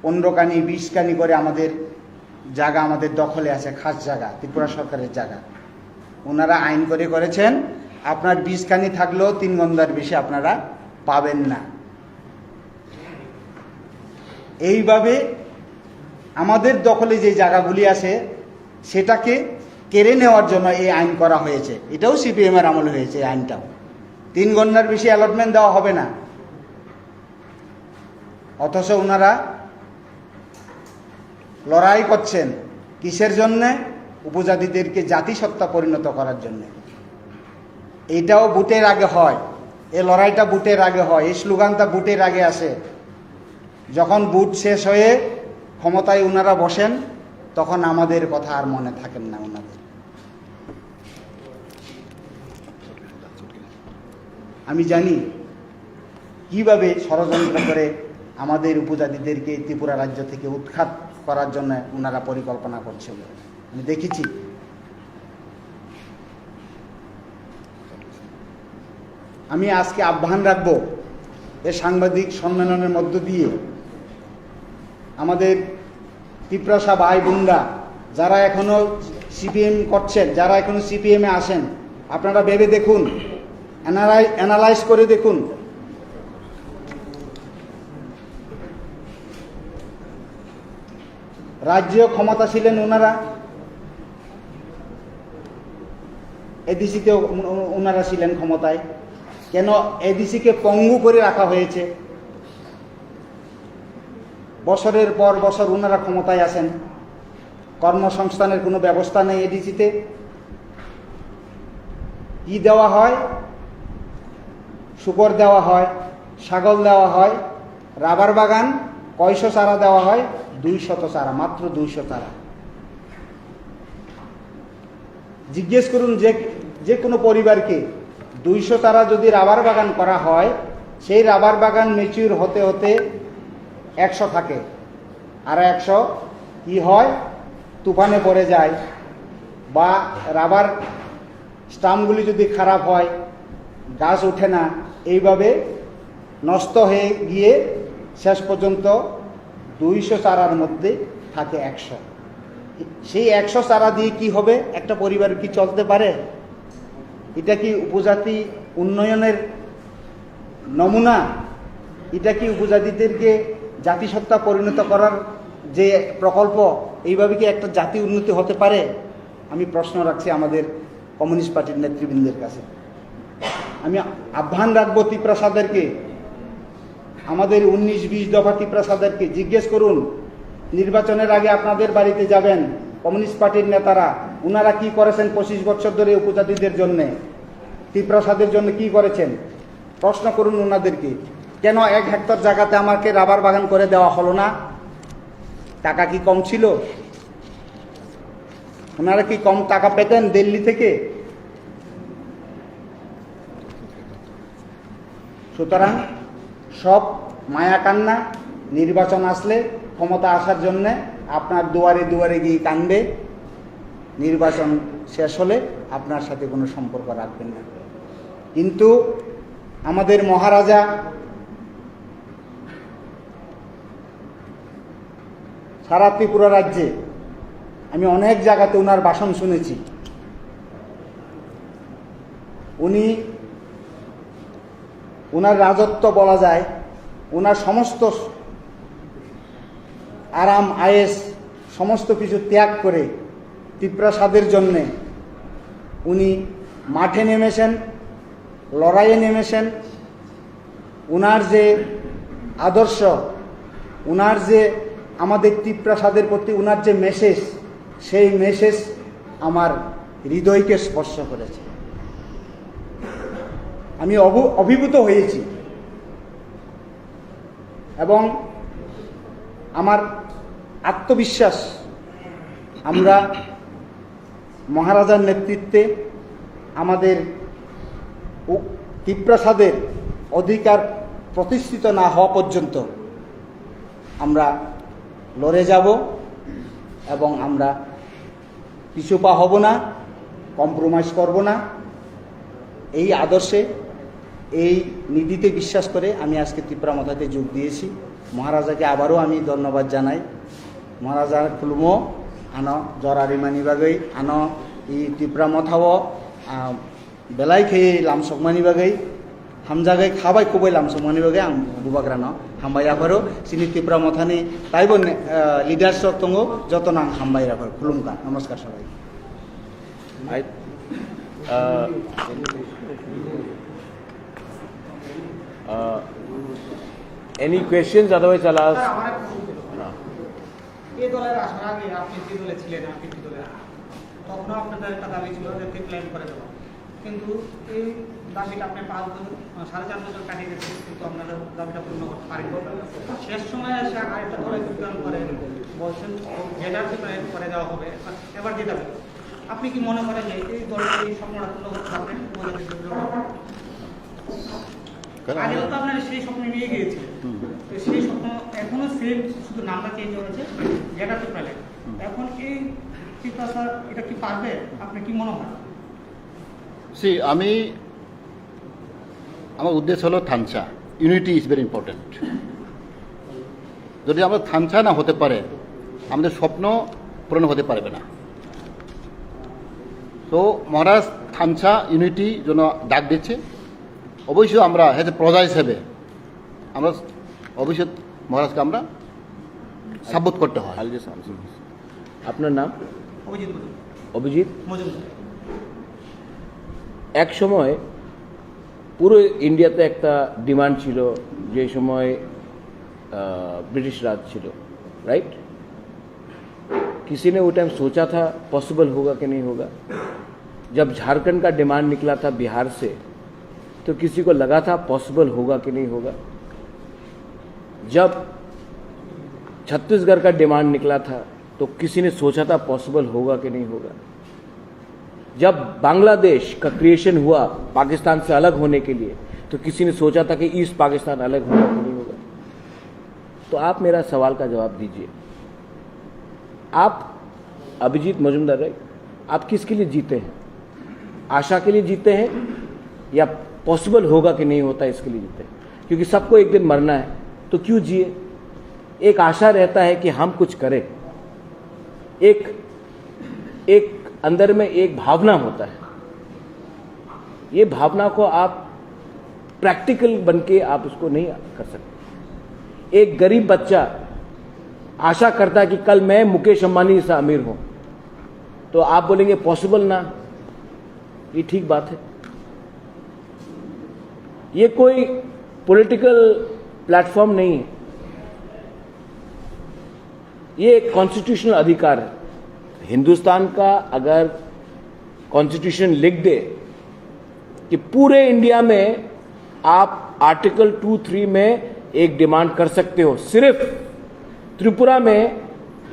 পনেরো কানি, বিশ কানি করে আমাদের জায়গা আমাদের দখলে আছে, খাস জায়গা, ত্রিপুরা সরকারের জায়গা। ওনারা আইন করে করেছেন, আপনার বিশ কানি থাকলেও তিন গন্ডার বেশি আপনারা পাবেন না। এইভাবে আমাদের দখলে যে জায়গাগুলি আছে, সেটাকে কেড়ে নেওয়ার জন্য এই আইন করা হয়েছে। এটাও সিপিএম এর আমলে হয়েছে, এই আইনটাও। তিন গন্ডার বেশি অ্যালটমেন্ট দেওয়া হবে না। অথচ ওনারা লড়াই করছেন কিসের জন্যে? উপজাতিদেরকে জাতিসত্তা পরিণত করার জন্য। এটাও ভোটের আগে হয়, এই লড়াইটা ভোটের আগে হয়, এই স্লোগানটা ভোটের আগে আসে। যখন ভোট শেষ হয়ে ক্ষমতায় ওনারা বসেন, তখন আমাদের কথা আর মনে থাকেন না ওনাদের। আমি জানি কিভাবে ষড়যন্ত্র করে আমাদের উপজাতিদেরকে ত্রিপুরা রাজ্য থেকে উৎখাত করার জন্য ওনারা পরিকল্পনা করছিল। আমি দেখেছি। আমি আজকে আহ্বান রাখব এ সাংবাদিক সম্মেলনের মধ্য দিয়ে আমাদের তিপ্রাসা ভাই বোনরা, যারা এখনো সিপিএম করছেন, যারা এখনো সিপিএম এ আছেন, আপনারা ভেবে দেখুন, অ্যানালাইজ করে দেখুন। রাজ্যে ক্ষমতা ছিলেন ওনারা, এডিসিতে ওনারা ছিলেন ক্ষমতায়। কেন এডিসিকে পঙ্গু করে রাখা হয়েছে? বছরের পর বছর ওনারা ক্ষমতায় আছেন, কর্মসংস্থানের কোনো ব্যবস্থা নেই এডিসিতে। কি দেওয়া হয়? শুকর দেওয়া হয়, ছাগল দেওয়া হয়, রাবার বাগান কয়শো চারা দেওয়া হয়? দুইশত চারা, মাত্র দুইশো চারা। জিজ্ঞেস করুন যে, যে কোনো পরিবারকে, দুইশো চারা যদি রাবার বাগান করা হয়, সেই রাবার বাগান ম্যাচিউর হতে হতে একশো থাকে, আর একশো কি হয়, তুফানে পড়ে যায়, বা রাবার স্টাম্পগুলি যদি খারাপ হয়, গাছ ওঠে না, এইভাবে নষ্ট হয়ে গিয়ে শেষ পর্যন্ত দুইশো চারার মধ্যে থাকে একশো। সেই একশো চারা দিয়ে কি হবে? একটা পরিবার কি চলতে পারে? এটা কি উপজাতি উন্নয়নের নমুনা? এটা কি উপজাতিদেরকে জাতিসত্তা পরিণত করার যে প্রকল্প, এইভাবে কি একটা জাতি উন্নতি হতে পারে? আমি প্রশ্ন রাখছি আমাদের কমিউনিস্ট পার্টির নেতৃবৃন্দের কাছে। আমি আহ্বান রাখবো তিপ্রাসাদেরকে, আমাদের উনিশ বিশ দফা তিপ্রাসাদেরকে জিজ্ঞেস করুন, নির্বাচনের আগে আপনাদের বাড়িতে যাবেন কমিউনিস্ট পার্টির নেতারা, ওনারা কি করেছেন পঁচিশ বছর ধরে উপজাতিদের জন্য, তিপ্রাসাদের জন্য কি করেছেন? প্রশ্ন করুন ওনাদেরকে, কেন এক হেক্টর জায়গাতে আমাকে রাবার বাগান করে দেওয়া হলো না? টাকা কি কম ছিল? ওনারা কি কম টাকা পেতেন দিল্লি থেকে? সুতরাং সব মায়া কান্না, নির্বাচন আসলে ক্ষমতা আসার জন্য আপনার দুয়ারে দুয়ারে গিয়ে কান্দে, নির্বাচন শেষ হলে আপনার সাথে কোনো সম্পর্ক রাখবেন না। কিন্তু আমাদের মহারাজা সারা ত্রিপুরা রাজ্যে আমি অনেক জায়গাতে ওনার ভাষণ শুনেছি। উনি, ওনার রাজত্ব বলা যায়, ওনার সমস্ত আরাম আয়েশ, সমস্ত কিছু ত্যাগ করে তিপ্রাসাদের জন্যে উনি মাঠে নেমেছেন, লড়াইয়ে নেমেছেন। ওনার যে আদর্শ, ওনার যে আমাদের তিপ্রাসাদের প্রতি ওনার যে মেসেজ, সেই মেসেজ আমার হৃদয়কে স্পর্শ করেছে। আমি অভু-, অভিভূত হয়েছি এবং আমার আত্মবিশ্বাস, আমরা মহারাজার নেতৃত্বে আমাদের উ-, তিপ্রাসাদের অধিকার প্রতিষ্ঠিত না হওয়া পর্যন্ত আমরা লড়ে যাব এবং আমরা পিছুপা হব না, কম্প্রোমাইজ করব না। এই আদর্শে, এই নীতিতে বিশ্বাস করে আমি আজকে তিপ্রা মথাতে যোগ দিয়েছি। মহারাজাকে আবারও আমি ধন্যবাদ জানাই। Maharaja khulumo, ano jora rimani bagwi, ano i Tipra Mothao, ah, belai khe lamsokmani bagwi, hamjagwi khabai khubui lamsokmani bagwi ang Bubagrano hambai yapharo, chini Tipra Mothani taibo ne-, ah, leaders rok tongo, jotono ang hambai yapharo, khulumkha, namaskar sabai. I, uh, uh, any questions? Otherwise, I'll ask. এই দলের আসার আগে আপনি যে দলে ছিলেন, আপনি কি দলে আছেন? তখনও আপনাদের একটা দাবি ছিল যে তিপ্রাল্যান্ড করে দেওয়া, কিন্তু এই দাবিটা আপনি পাঁচ বছর, আহ, সাড়ে চার বছর কাটিয়ে গেছে, কিন্তু আপনারা দাবিটা পূর্ণ করতে পারেননি। শেষ সময় এসে আরেকটা দলে যোগদান করে বলছেন, গ্রেটার তিপ্রাল্যান্ড করে দেওয়া হবে, এবার, এবার যে দাবি, আপনি কি মনে করেন যে এই দলটা এই স্বপ্নটা পূর্ণ করতে পারবে? কারণ আগেও তো আপনারা সেই স্বপ্ন নিয়ে গিয়েছিলেন। হুম। তো সেই স্বপ্ন এখনো সেম, শুধু নামটা চেঞ্জ হয়েছে, গ্রেটার তিপ্রাল্যান্ড। হুম। এখন এই তিপ্রাসা এটা কি পারবে? আপনার কি মনে হয়? সি আমি, আমার উদ্দেশ্য হলো থানচা, ইউনিটি ইজ ভেরি ইম্পর্টেন্ট। যদি আমরা থানচা না হতে পারে, আমাদের স্বপ্ন পূরণ হতে পারবে না। তো মহারাজ থানচা ইউনিটি জন্য ডাক দিচ্ছে। অবশ্যই আমরা এজ এ প্রজা হিসেবে আমরা অবশ্যই মহারাজকে আমরা সাপোর্ট করতে হয়। I'll just answer this. আপনার নাম? অভিজিৎ মজুমদার। অভিজিৎ? মজুমদার। এক সময় পুরো ইন্ডিয়াতে একটা ডিমান্ড ছিল, যে সময়, আহ, ব্রিটিশ রাজ ছিল, রাইট? किसी ने वो टाइम सोचा था पॉसिबल होगा कि नहीं होगा? जब झारखंड का डिमांड निकला था बिहार से, तो किसी को लगा था पॉसिबल होगा कि नहीं होगा? जब छत्तीसगढ़ का डिमांड निकला था, तो किसी ने सोचा था पॉसिबल होगा कि नहीं होगा? जब बांग्लादेश का क्रिएशन हुआ पाकिस्तान से अलग होने के लिए, तो किसी ने सोचा था कि ईस्ट पाकिस्तान अलग होगा कि नहीं होगा? तो आप मेरा सवाल का जवाब दीजिए। आप, अभिजीत मजूमदार, राइट, आप किसके लिए जीते हैं? आशा के लिए जीते हैं या पॉसिबल होगा कि नहीं होता, इसके लिए जीते हैं? क्योंकि सबको एक दिन मरना है, तो क्यों जिए? एक आशा रहता है कि हम कुछ करें। एक, एक अंदर में एक भावना होता है। ये भावना को आप प्रैक्टिकल बन के आप उसको नहीं कर सकते। एक गरीब बच्चा आशा करता है कि कल मैं मुकेश अंबानी से अमीर हूं, तो आप बोलेंगे पॉसिबल ना, ये ठीक बात है। ये कोई पॉलिटिकल प्लेटफॉर्म नहीं है, ये एक कॉन्स्टिट्यूशनल अधिकार है। हिंदुस्तान का अगर कॉन्स्टिट्यूशन लिख दे कि पूरे इंडिया में आप आर्टिकल टू थ्री में एक डिमांड कर सकते हो, सिर्फ त्रिपुरा में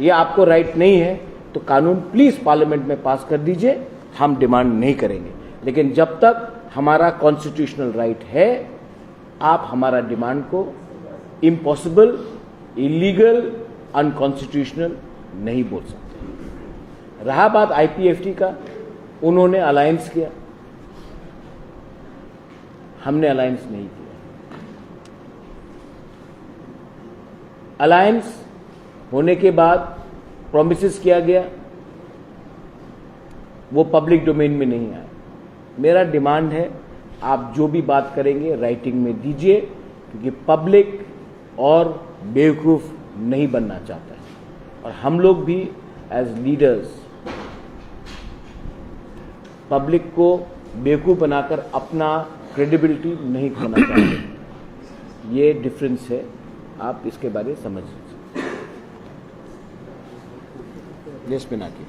ये आपको राइट नहीं है, तो कानून प्लीज पार्लियामेंट में पास कर दीजिए, हम डिमांड नहीं करेंगे। लेकिन जब तक हमारा कॉन्स्टिट्यूशनल राइट है, आप हमारा डिमांड को इम्पॉसिबल, इलीगल, अनकॉन्स्टिट्यूशनल नहीं बोल सकते। रहा बात आईपीएफटी का, उन्होंने अलायंस किया, हमने अलायंस नहीं किया। अलायंस होने के बाद प्रॉमिसेस किया गया, वो पब्लिक डोमेन में नहीं आया। मेरा डिमांड है, आप जो भी बात करेंगे राइटिंग में दीजिए, क्योंकि पब्लिक और बेवकूफ़ नहीं बनना चाहता है। और हम लोग भी एज लीडर्स पब्लिक को बेवकूफ़ बनाकर अपना क्रेडिबिलिटी नहीं खोना चाहते। ये डिफरेंस है, आप इसके बारे में समझ लीजिए। यस, Pinaki.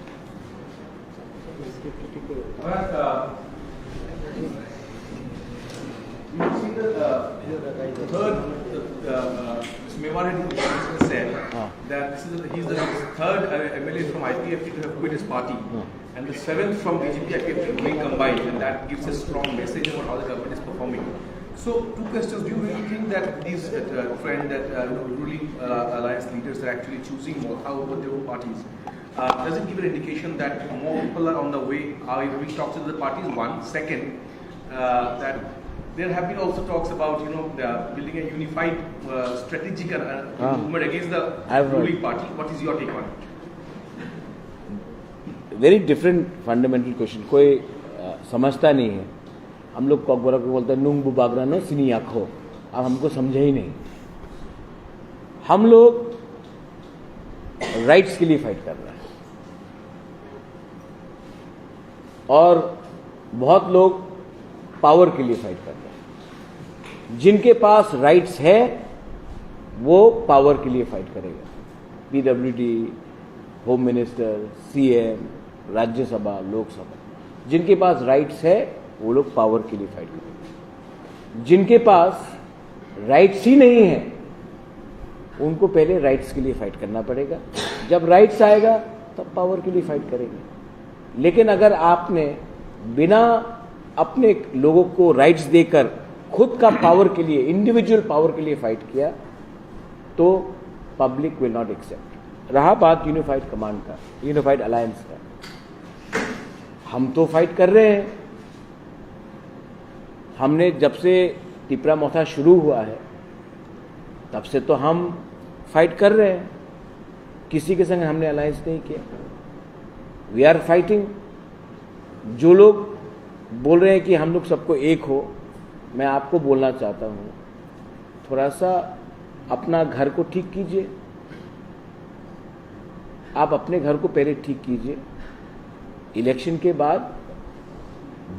Alright, uh, you see the, uh, the third, uh, uh, Mister Mewar had said हाँ। That this is the, he's the third, uh, M L A from I P F T to have quit his party, हाँ। And the seventh from B J P I P F T to recombine, and that gives a strong message about how the government is performing. So, two questions. Do you really think that this, uh, trend that, uh, you know, ruling, uh, alliance leaders are actually choosing Motha over their own parties, uh, does it give an indication that more people are on the way, are we talk to the parties? One. Second, uh, that there have been also talks about, you know, uh, building a unified, uh, strategic, uh, हाँ। Movement against the I've heard. Ruling party. What is your take on it? Very different fundamental question. कोई, अ, समझता नहीं है। हम लोग कॉकबरा को बोलते हैं, "नुंग बुबागरा नो सिनी याखो।" आप हमको समझे ही नहीं। हम लोग राइट्स के लिए फाइट कर रहे हैं और बहुत लोग पावर के लिए फाइट कर रहे हैं। जिनके पास राइट्स है, वो पावर के लिए फाइट करेगा। PWD, home minister, CM, Rajya Sabha, Lok Sabha, जिनके पास राइट्स है, वो लोग पावर के लिए फाइट करेंगे। जिनके पास राइट्स ही नहीं है, उनको पहले राइट्स के लिए फाइट करना पड़ेगा। जब राइट्स आएगा, तब पावर के लिए फाइट करेंगे। लेकिन अगर आपने बिना अपने लोगों को राइट्स देकर खुद का पावर के लिए, इंडिविजुअल पावर के लिए फाइट किया, तो पब्लिक विल नॉट एक्सेप्ट। रहा बात यूनिफाइड कमांड का, यूनिफाइड अलायंस का, हम तो फाइट कर रहे हैं। हमने जब से तिपरा मोथा शुरू हुआ है, तब से तो हम फाइट कर रहे हैं, किसी के संग हमने अलायंस नहीं किया। We are fighting. जो लोग बोल रहे हैं कि हम लोग सबको एक हो, मैं आपको बोलना चाहता हूँ, थोड़ा सा अपना घर को ठीक कीजिए। आप अपने घर को पहले ठीक कीजिए। इलेक्शन के बाद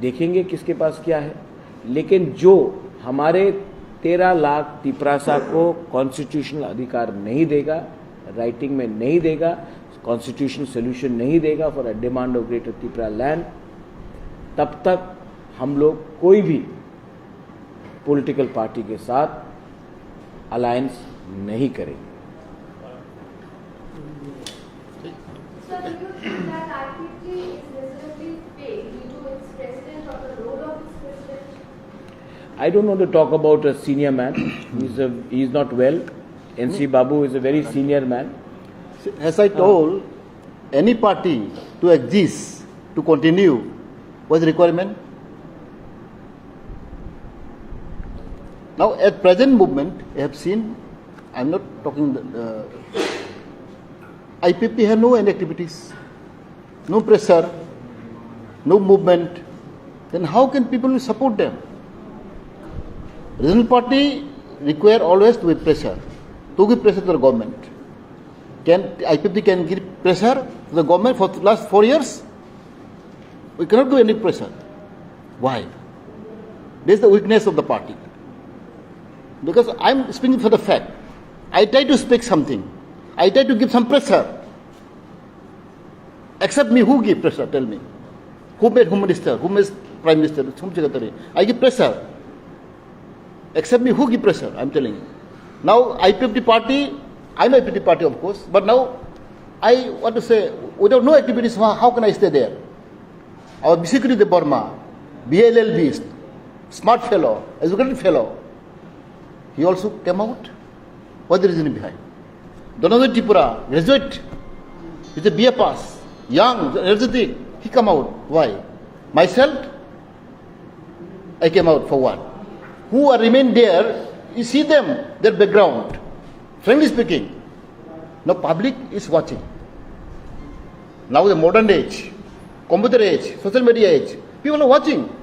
देखेंगे किसके पास क्या है। लेकिन जो हमारे तेरह लाख तिपरासा को कॉन्स्टिट्यूशनल अधिकार नहीं देगा, राइटिंग में नहीं देगा, कॉन्स्टिट्यूशनल सॉल्यूशन नहीं देगा for a demand of Greater Tipra land, तब तक हम लोग कोई भी पॉलिटिकल पार्टी के साथ अलायंस नहीं करेंगे। Sir, do you think that I P F T is miserably failed due to its president or the role of its president? I don't want to talk about a senior man. He's, a, he's not well. N C Babu is a very senior man. As I told, any party to exist, to continue, was requirement. Now, at present movement, I have seen, I'm not talking, uh, I P F T have no any activities, no pressure, no movement. Then how can people support them? Regional party require always to be pressure, to give pressure to the government. Can I P F T can give pressure to the government for the last four years? We cannot do any pressure. Why? This is the weakness of the party. Because I'm speaking for the fact. I try to speak something. I try to give some pressure. Except me, who give pressure? Tell me. Who made Home Minister? Who made Prime Minister? Home Secretary? I give pressure. Except me, who give pressure? I'm telling you. Now, I P F T party, I'm I P F T party, of course, but now I want to say, without no activities, how, how can I stay there? Our Biswakirti Debbarma, B L L B, smart fellow, educated fellow, he also came out. What the reason behind? Dhananjay Tripura, graduate, with a B A pass, young, energetic, he come out. Why? Myself, I came out for what? Who are remain there, you see them, their background. Frankly speaking, now public is watching. Now the modern age, computer age, social media age, people are watching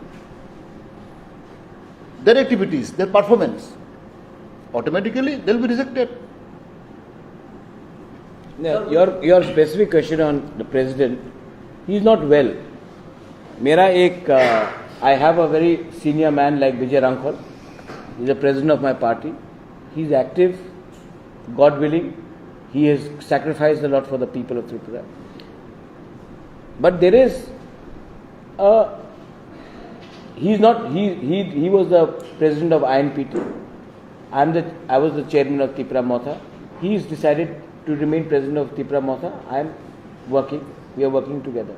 their activities, their performance. Automatically, they'll be rejected. Now, your, your specific question on the president, he is not well. मेरा एक, uh, I have a very senior man like Vijay Rangkhol. He's the president of my party. He's active. God willing, he has sacrificed a lot for the people of Tripura. But there is a, he's not, he, he, he was the president of I N P T. I'm the, I was the chairman of Tipra Motha. He is decided to remain president of Tipra Motha. I am working, we are working together.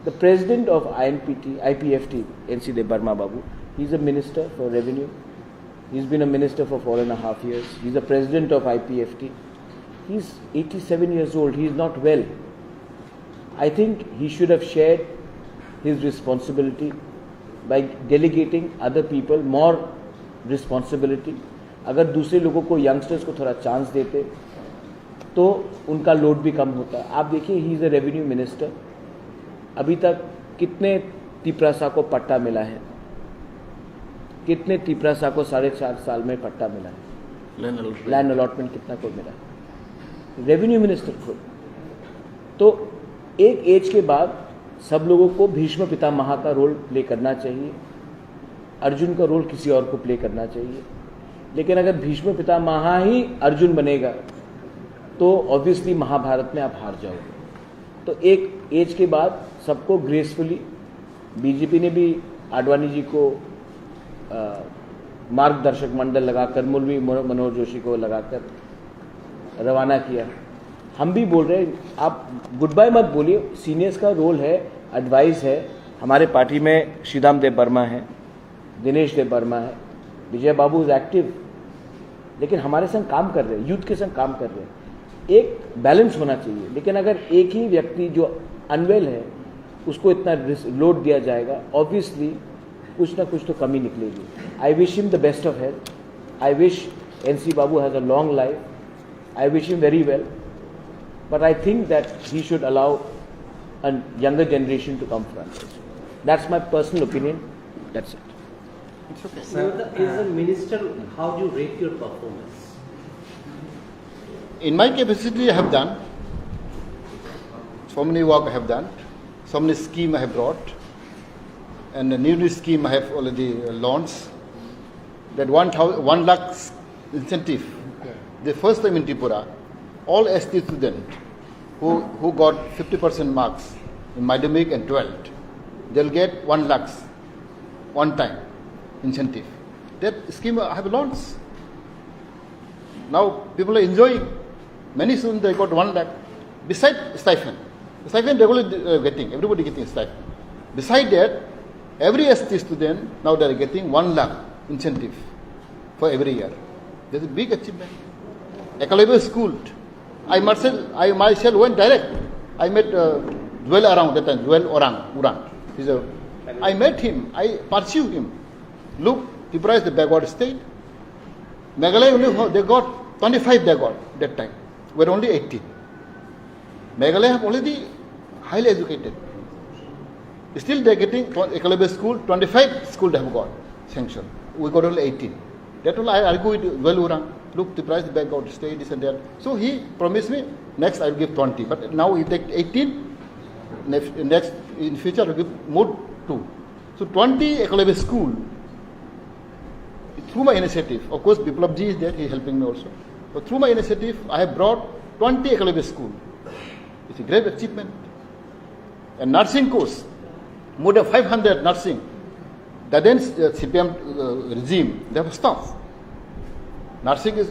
The president of I N P T, I P F T, N C Debbarma Babu, he is a minister for revenue. He's been a minister for four and a half years. He's the president of I P F T. He's eighty-seven years old. He's not well. I think he should have shared his responsibility by delegating other people more responsibility. अगर दूसरे लोगों को, यंगस्टर्स को थोड़ा चांस देते तो उनका लोड भी कम होता। आप देखिए, he is a revenue minister. अभी तक कितने तिपरासा को पट्टा मिला है? कितने तिपरासा को साढ़े चार साल में पट्टा मिला है? Land allotment. लैंड अलॉटमेंट कितना को मिला? रेवेन्यू मिनिस्टर खुद। तो एक एज के बाद सब लोगों को भीष्म पितामह का रोल प्ले करना चाहिए। अर्जुन का रोल किसी और को प्ले करना चाहिए। लेकिन अगर भीष्म पितामह ही अर्जुन बनेगा तो ऑब्वियसली महाभारत में आप हार जाओगे। तो एक एज के बाद सबको ग्रेसफुली, बीजेपी ने भी आडवाणी जी को, अ, मार्गदर्शक मंडल लगाकर, मुरली मनो-, मनोहर जोशी को लगाकर रवाना किया। हम भी बोल रहे हैं, आप गुड बाय मत बोलिए। सीनियर्स का रोल है, एडवाइस है। हमारे पार्टी में श्रीदाम देव वर्मा है, दिनेश देव वर्मा है, विजय बाबू इज एक्टिव, लेकिन हमारे संग काम कर रहे हैं, यूथ के संग काम कर रहे हैं। एक बैलेंस होना चाहिए। लेकिन अगर एक ही व्यक्ति जो अनवेल है, उसको इतना लोड दिया जाएगा, ऑब्वियसली कुछ ना कुछ तो कमी निकलेगी। I wish him the best of health. I wish N C Babu has a long life. I wish him very well. But I think that he should allow a younger generation to come front. That's my personal opinion. That's it. It's okay. Sir, as a minister, how do you rate your performance? In my capacity, I have done so many work I have done, so many scheme I have brought, and a new, new scheme I have already launched. That one thousand, one lakh incentive. The first time in Tripura, all S T student who, who got fifty percent marks in madhyamik and twelfth, they'll get one lakh one time incentive. That scheme I have launched. Now people are enjoying. Many students, they got one lakh. Beside stipend, stipend regularly, uh, getting, everybody getting stipend. Beside that, every S T student now they are getting one lakh incentive for every year. That's a big achievement. Eklavya school. I myself, I myself went direct. I met, uh, Joel Orang that time, Joel Orang, Urang. He's a, I met him, I pursue him. Look, Tripura is the backward state. Meghalaya only ho-, they got twenty-five backward that time. We're only eighteen. Meghalaya have already highly educated. Still they're getting tw-, Eklavya school, twenty-five school they have got sanction. We got only eighteen. That will I argue with Joel Orang. Look, Tripura is the backward state, this and that. So he promised me, next I will give twenty. But now he take eighteen, next, next in future I will give more two. So twenty Eklavya school, through my initiative, of course, Biplab ji is there, he is helping me also. So through my initiative, I have brought twenty Eklavya school. It's a great achievement. And nursing course, more than five hundred nursing. That then, uh, C P M, uh, regime, they have stopped. Nursing is,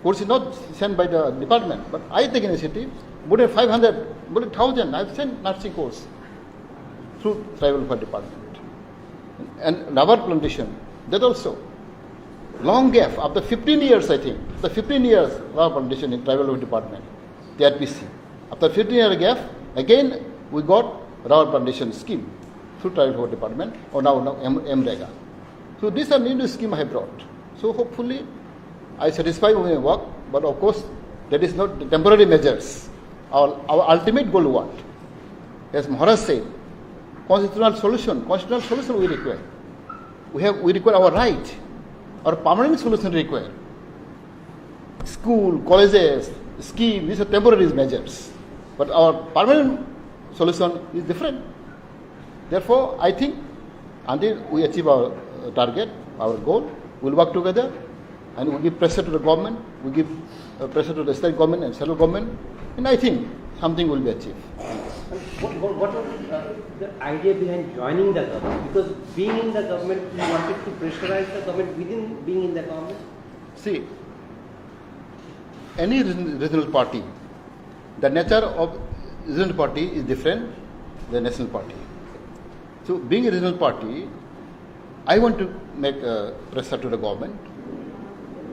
course is not sent by the department, but I take initiative. More than five hundred, more than thousand, I have sent nursing course through tribal welfare department. And rubber plantation, that also. Long gap, after fifteen years, I think, the fifteen years rubber plantation in tribal welfare department, T R P C. After fifteen year gap, again we got rubber plantation scheme through tribal welfare department, or now, now M-, MREGA. So these are new, new scheme I have brought. So hopefully I satisfy with my work, but of course that is not the temporary measures. Our, our ultimate goal what? As Maharaj said, constitutional solution, constitutional solution we require. We have, we require our right, our permanent solution required. School, colleges, scheme, these are temporary measures. But our permanent solution is different. Therefore, I think until we achieve our, uh, target, our goal, we'll work together and we'll give pressure to the government, we'll give, uh, pressure to the state government and central government, and I think something will be achieved. What, what, what was, uh, the idea behind joining the government? Because being in the government, you wanted to pressurize the government within being in the government? See, any region-, regional party, the nature of regional party is different than national party. So being a regional party, I want to make a pressure to the government.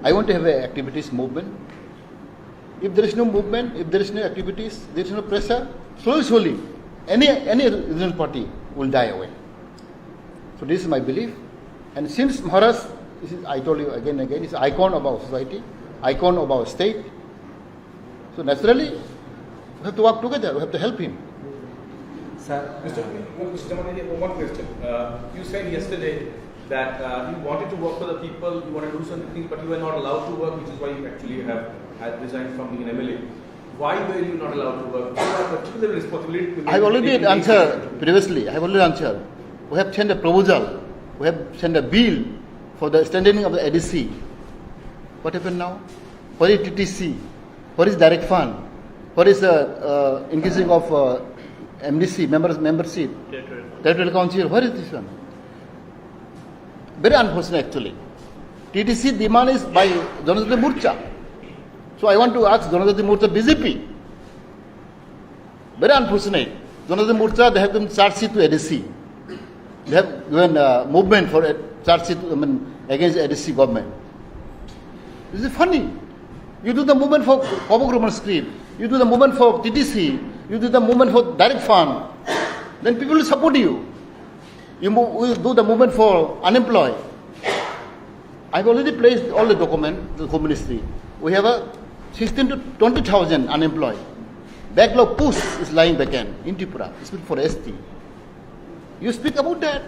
I want to have a activities movement. If there is no movement, if there is no activities, there is no pressure, slowly, slowly, any, any regional party will die away. So this is my belief. And since Maharaj, this is, I told you again and again, is icon of our society, icon of our state. So naturally, we have to work together, we have to help him. Sir, Mister Pu-, Mister Jamali, one question. Uh, you said yesterday that, uh, you wanted to work for the people, you wanted to do something, but you were not allowed to work, which is why you actually have, had resigned from being an M L A. Why were you not allowed to work? You have particular responsibility to I have already make answered previously. I have already answered. We have sent a proposal. We have sent a bill for the strengthening of the A D C. What happened now? Where is T T C? Where is direct fund? Where is the, uh, increasing of, uh, M D C members membership? Territorial. Territorial council. Where is this one? Very unfortunate actually. T T C demand is by Janajati Morcha. So I want to ask Janajati Morcha B J P. Very unfortunate. Janajati Morcha, they have given charge sheet to A D C. They have given, uh, movement for a charge sheet, I mean, against A D C government. This is funny. You do the movement for Kobok Roman script. You do the movement for T T C. You do the movement for direct fund. Then people will support you. You move, we do the movement for unemployed. I've already placed all the document to the Home Ministry. We have a sixteen to twenty thousand unemployed. Backlog post is lying vacant in Tripura, especially for S T. You speak about that.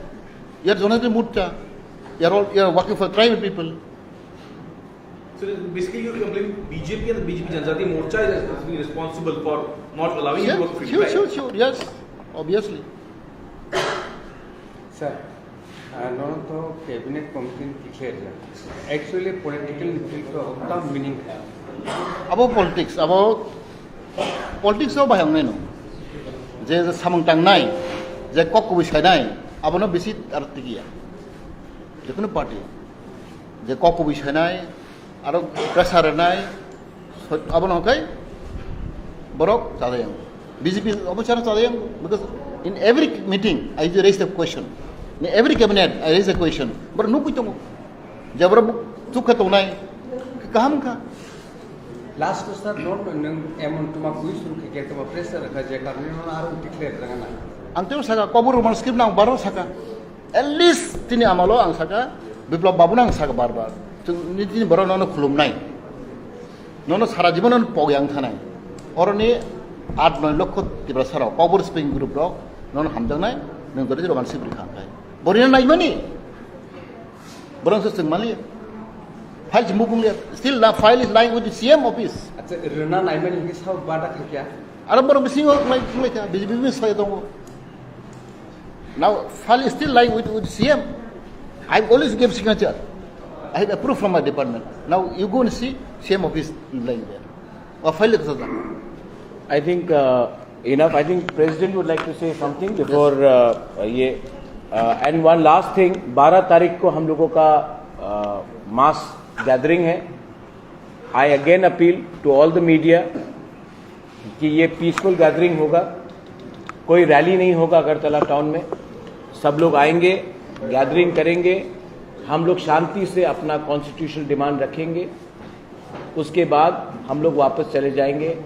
You are Janajati Morcha. You are all, you are working for tribal people. So basically, you complain B J P and the B J P Janajati Morcha is, is being responsible for not allowing you to work freely, sure, right? Sure, sure, yes, obviously. Sir, uh, nono to cabinet committee ni declare ja. Actually, political field to tam meaning kha. Abo politics, abo politics o bahai wngnai no. Je, je samung tangnai, je kok kubui sainai, abono bisi aro tikiya. Jekunu party. Je kok kubui sanai, aro pressure rwnai, so-, abono hwnkhe borok chadai ang. B J P obo chara chadai ang, because in every meeting I raise the question. In every cabinet I raise the question. Borok nukwi tongo. Je borok chukha tongnai, kaham kha. Last ko sir, non nang emon tuma kui suru khe tuma pressure kha je karne non aro declare rangana. Ang teo saka, kobor roman script nang baro saka. At least tini amalo ang saka, Biplab Babu nang saka bar bar. Chwng ni tini borok nono khulumnai. Nono sara jibon nono pok yang thanai. Oroni aat noi lokho Tiprasa rok, kobor speaking group rok, nono hamjaknai, nang dori roman script rikha angkai. Borino naimani. Borok se chwng maliya. File se mubung liya. Still the file is lying with the C M office. Acha, rwna naimani hwnkhe sao bada khaikya? Aro borok bisingo wnglaikha, B J P bisingo sai tongo. Now file is still lying with, with C M. I always give signature. I have approved from my department. Now you go and see C M office lying there. Or file is there. I think uh, enough. I think President would like to say something before uh, ये uh, and one last thing, बारह तारीख को हम लोगों का uh, mass gathering है. I again appeal to all the media कि ये पीसफुल गैदरिंग होगा, कोई रैली नहीं होगा अगरतला टाउन में। सब लोग आएंगे, गैदरिंग करेंगे, हम लोग शांति से अपना कॉन्स्टिट्यूशनल डिमांड रखेंगे। उसके बाद हम लोग वापस चले जाएंगे।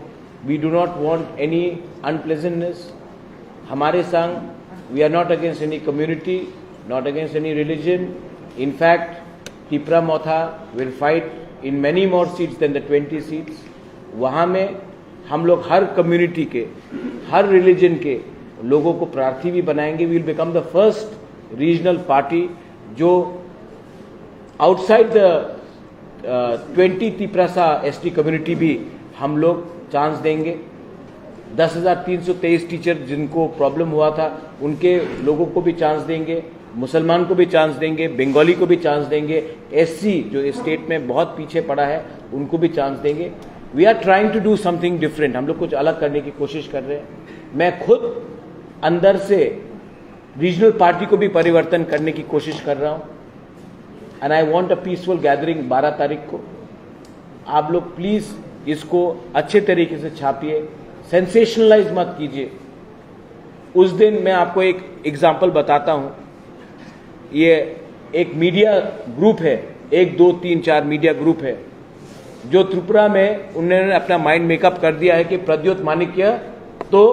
We do not want any unpleasantness. हमारे संग, we are not against any community, not against any religion. In fact, Tipra Motha will fight in many more seats than the twenty seats. वहाँ में हम लोग हर कम्युनिटी के, हर रिलीजन के लोगों को प्रार्थी भी बनाएंगे। We will become the first regional party जो outside the twenty Tiprasa ST community भी हम लोग चांस देंगे। दस हज़ार तीन सौ तेईस टीचर जिनको प्रॉब्लम हुआ था, उनके लोगों को भी चांस देंगे, मुसलमान को भी चांस देंगे, बंगाली को भी चांस देंगे, एससी जो इस स्टेट में बहुत पीछे पड़ा है, उनको भी चांस देंगे। We are trying to do something different। हम लोग कुछ अलग करने की कोशिश कर रहे हैं। मैं खुद अंदर से रीजनल पार्टी को भी परिवर्तन करने की कोशिश कर रहा हूँ। And I want a peaceful gathering बारह तारीख को। आप लोग प्लीज इसको अच्छे तरीके से छापिए, सेंसेशनलाइज मत कीजिए। उस दिन मैं आपको एक एग्जांपल बताता हूँ। ये एक मीडिया ग्रुप है, एक दो तीन चार मीडिया ग्रुप है, जो त्रिपुरा में उन्होंने अपना माइंड मेकअप कर दिया है कि प्रद्योत माणिक्य तो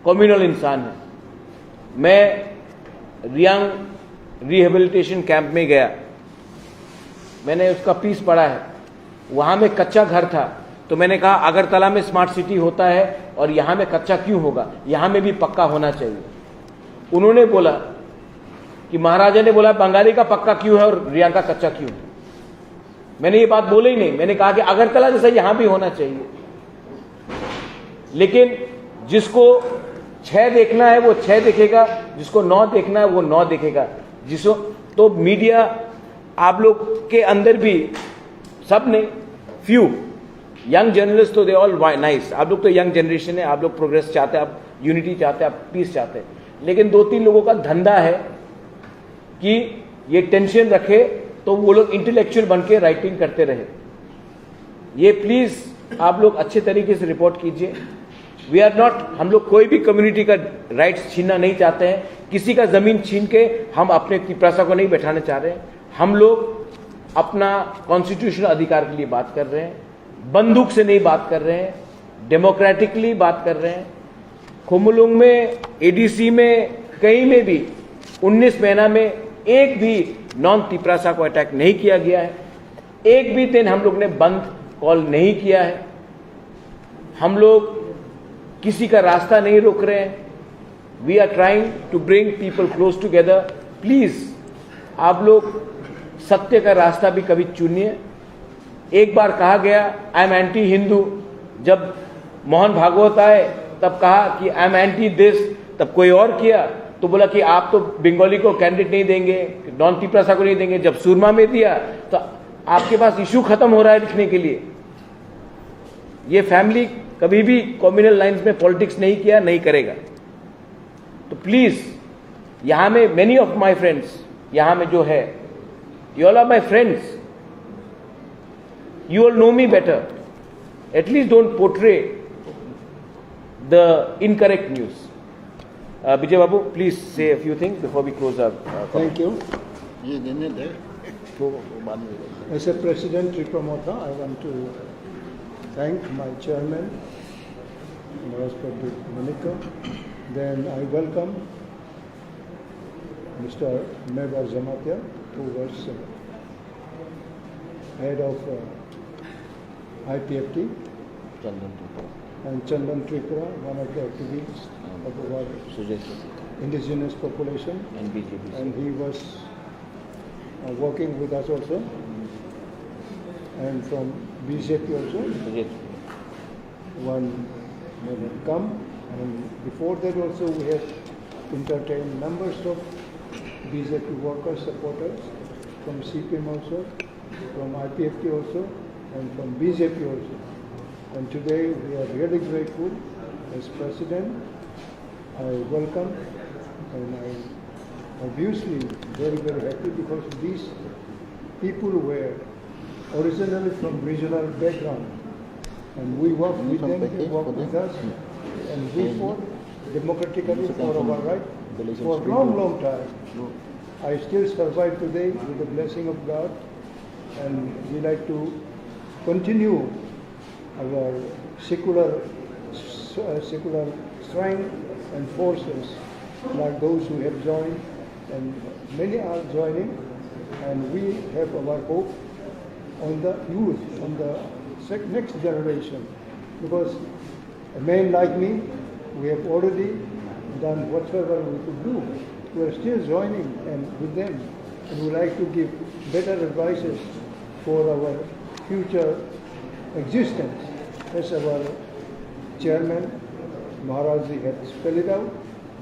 कम्युनल इंसान है। मैं रियांग रिहेबिलिटेशन कैंप में गया, मैंने उसका पीस पढ़ा है। वहाँ में कच्चा घर था, तो मैंने कहा, अगरतला में स्मार्ट सिटी होता है और यहाँ में कच्चा क्यों होगा, यहाँ में भी पक्का होना चाहिए। उन्होंने बोला कि महाराजा ने बोला, बंगाली का पक्का क्यों है और रियांग का कच्चा क्यों है। मैंने ये बात बोली ही नहीं, मैंने कहा कि अगरतला जैसा यहाँ भी होना चाहिए। लेकिन जिसको छह देखना है वो छह देखेगा, जिसको नौ देखना है वो नौ देखेगा। जिसको तो मीडिया आप लोग के अंदर भी सब ने फ्यू यंग जर्नलिस्ट तो दे ऑल नाइस। आप लोग तो यंग जनरेशन है, आप लोग प्रोग्रेस चाहते हैं, आप यूनिटी चाहते हैं, आप पीस चाहते हैं। लेकिन दो तीन लोगों का धंधा है कि ये टेंशन रखे तो वो लोग इंटेलेक्चुअल बन के राइटिंग करते रहे। ये प्लीज आप लोग अच्छे तरीके से रिपोर्ट कीजिए। वी आर नॉट, हम लोग कोई भी कम्युनिटी का राइट्स छीनना नहीं चाहते हैं। किसी का जमीन छीन के हम अपने तिपरासा को नहीं बैठाना चाह रहे हैं। हम लोग अपना कॉन्स्टिट्यूशनल अधिकार के लिए बात कर रहे हैं, बंदूक से नहीं बात कर रहे हैं, डेमोक्रेटिकली बात कर रहे हैं। खुमलुंग में, एडीसी में, कहीं में भी उन्नीस महीना में एक भी नॉन तिपरासा को अटैक नहीं किया गया है। एक भी दिन हम लोग ने बंद कॉल नहीं किया है। हम लोग किसी का रास्ता नहीं रोक रहे हैं। We are trying to bring people close together. Please, आप लोग सत्य का रास्ता भी कभी चुनिए। एक बार कहा गया, आई एम एंटी हिंदू। जब मोहन भागवत आए, तब कहा कि आई एम एंटी दिस। तब कोई और किया तो बोला कि आप तो बंगाली को कैंडिडेट नहीं देंगे, नॉन तिपरासा को नहीं देंगे। जब सूरमा में दिया तो आपके पास इशू खत्म हो रहा है लिखने के लिए। ये फैमिली कभी भी कम्युनल लाइंस में पॉलिटिक्स नहीं किया, नहीं करेगा। तो प्लीज, यहाँ में मेनी ऑफ माय फ्रेंड्स, यहाँ में जो है, you all are my friends. You all know me better. At least don't portray the incorrect news. Uh, Bijay Babu, please say a few things before we close our, uh, comment. Thank you. As a president Tipra Motha, I want to thank my chairman, Maharaj Pradyut Manikya. Then I welcome Mister Mevar Jamatia, who was, uh, head of, uh, I P F T, Chandan Tripura. And Chandan Tripura, one of the activists of our indigenous population. And B J P. And he was, uh, working with us also. And from B J P also. B J P. One may have come, and before that also we have entertained numbers of B J P workers, supporters from C P M also, from I P F T also, and from B J P also. And today we are really grateful. As president, I welcome, and I obviously very, very happy because these people were originally from regional background, and we work with them, they work with us, and we fought democratically for our right for a long, long time. I still survive today with the blessing of God, and we like to continue our secular, uh, secular strength and forces, like those who have joined, and many are joining, and we have our hope on the youth, on the sec-, next generation, because a man like me, we have already done whatsoever we could do. We are still joining and with them, and we like to give better advices for our future existence. As our chairman Maharaj ji had spelled it out,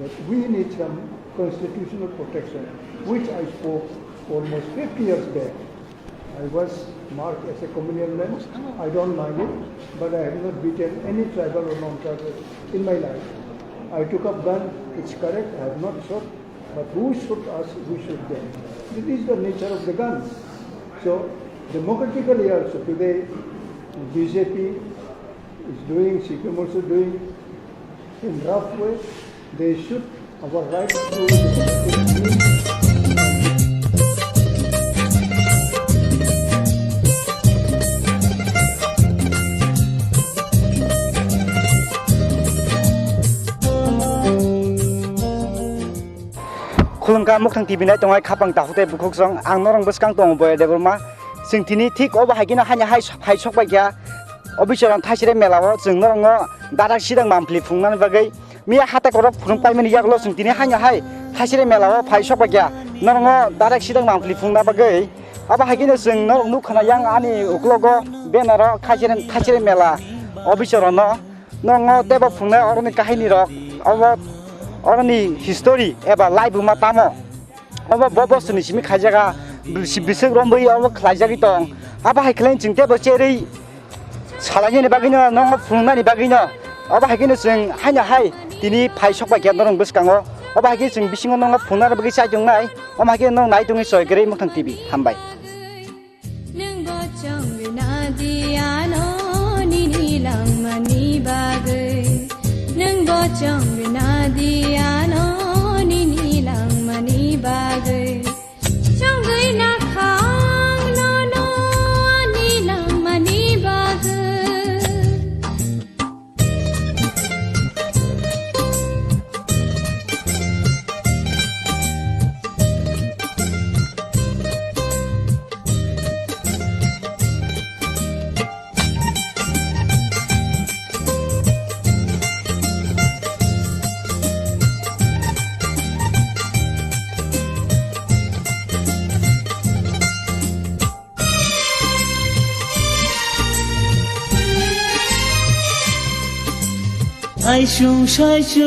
that we need some constitutional protection, which I spoke almost fifty years back. I was marked as a communal land. I don't mind it, but I have not beaten any tribal or non-tribal in my life. I took up gun, it's correct, I have not shot, but who shoot us, we shoot them. This is the nature of the gun. So, democratically also today, B J P is doing, C P M also doing in rough way. They shoot our right to Khulumkha Muktang T V nai tongnai khapang takhuk tei bukhuk song, ang norong bwskang tongo Boya Debbarma. Chwng tini thik obo hai kheno haino hai phai sok bai kha. Obichorong thaisre mela o chwng norongno dadak sidang mampli phungnani bagwi miya hatai korok phunuk paimani yagulo chwng tini haino hai thaisre mela o phai sok bai kha. Norongno dadak sidang mampli phungna bagwi abo hai kheno chwng norok nukha na yang ani uklogo banner o thaisre thaisre mela obichorongno norokno teibo phungnai oroni kahini rok obo oroni history eba laibuma tamo. Obo bo bosoni simi khaijaga, bisi-, bisik romwi obo khlaijagwi tong. Abo hai khlai chwng teibo cherwi salainani bagwino, nokno phunuknani bagwino. Obo hai kheno chwng haino hai tini phai sok bai khe norok bwskango. Obo hai khe chwng bisingo nokno phunuknani bagwi chai tongnai. Omo hai khe nok nai tongwi soi kwrwi Muktang T V. Hambai. Nwng bo chongwi nadi ano nini langmani bagwi. Nwng bo chongwi nadi ano nini langmani bagwi. Chongwi nakha ang nono ani langmani bagwi. Aisung saisung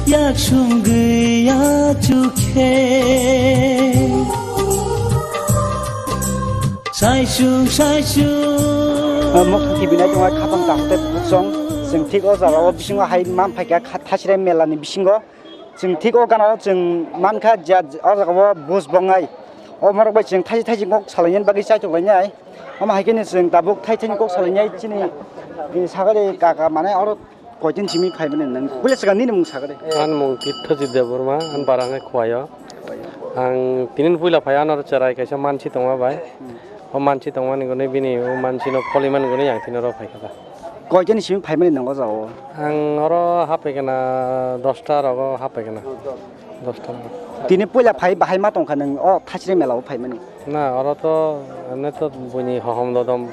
yaksung gaya chukhe. Saisung saisung. Muktang T V nai tongnai khapang takhuk tei bukhuk song, chwng thik o jagao bisingo hai man phaikha kha-, Thasrai mela ni bisingo. Chwng thik o gana o chwng mankha je o jaga o buj bongnai O morok bai chwng thaiji thaiji kok salainani bagwi chaitok lainai. Omo hai khe chwng tabuk thai thai kok salainai chini, eh, sagari kaka mane oro koitin simi phaimani nang. Puila swkang nini mung sagari. Ani mung Tirthojit Debbarma, ani bara wngkha Khowaio. Ang tini puila phai anw cherai kaisa mansi tongma bai. O mansi tongmani gwnwi bini o mansino polimani gwnwi ang tini oro phaikha da. Koitani simi phaimani nang o jaga o? Ang oro haphaikha na dosta rogo haphaikha na. Dosta rogo. Tini puila phai bahai ma tongkha nang o Thaisri mela o phaimani? Na, oro to emne to buini hohom dodom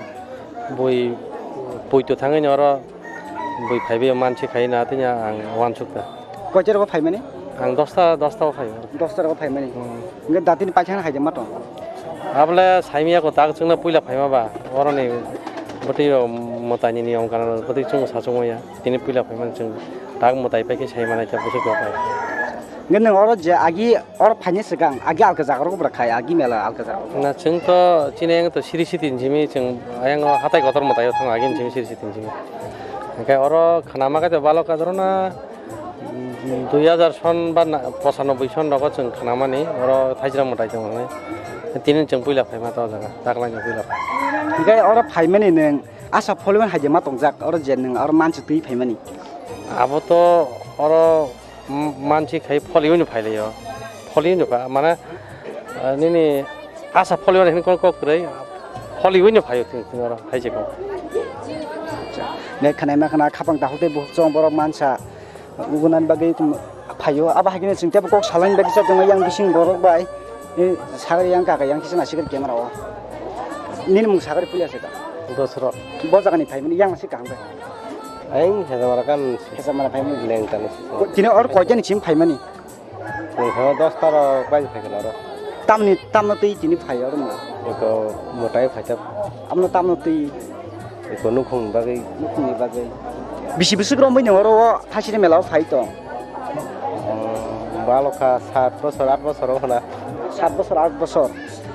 bui puito thangwi oro bui phaibai mansi khai na tini ang wansukha. Koita rogo phaimani? Ang dosta, dosta o phaio. Dosta rogo phaimani? Hmm. Hingke datini paithakna hai de ma tong? Abole saimya ko tak chwngno puila phaima ba, oroni bwtwi rok mwtaini niyom kana bwtwi chwng sa chwngmaya. Tini puila phaimani chwng tak mwtai paikhe sai manai ta bwswk rok bai. Hingke nwng oro je agi oro phaini swkang agi alka jaga rok bwra khai agi mela alka jaga rok? Na chwng to chini yang to siri siti hinjimi chwng ayang o hatai kotor mwtai o thango agi hinjimi siri siti hinjimi. Hingke oro khana ma khe to balo kadro na dui hajar son ba na-, pochanoboi son rogo chwng khnamani, oro Thaisra mwtai tong hwnwi. Tini chwng puila phaima ta o jaga, taklaini puila phai. Hingke oro phaimani nwng asa pholiwan hai de ma tongjak, oro je nwng oro mansi twi phaimani? Abo to oro m-, mansi khai pholiwino phailaio. Pholiwino kha, mane, eh, nini asa pholiwan hwnwi kok kwrwi, pholiwino phaio thwng thwng oro hai se kok. Nek khnaima khna khapang tahuk tei bukhuk chong borok mansa. Ugunan bagwi tong phaio, abo hai kheno chwng teibo kok salaini bagwi chajak yang bising borok bai, eh, sagri yang kaka yang kisa nasikar camera o. Nini mung sagri puila se da? Dosro. Bo jaga ni phaimani yang se kaham bai? Aing Hejamara kan. Hejamara phaimani? Leng tani. Ko-, tini or koita ni sim phaimani? Tini kho dos ta rok bai phaikha oro. Tamni, tamno twi tini phai oro no? Eko mwtai phaikha. Amno tamno twi? Eko nukhung bagwi. Nukhungni bagwi. Bisi bwswk romwi nw oro o Thaisri mela o phai tong? Balokha sat bosor, at bosor o khna. Sat bosor, at bosor.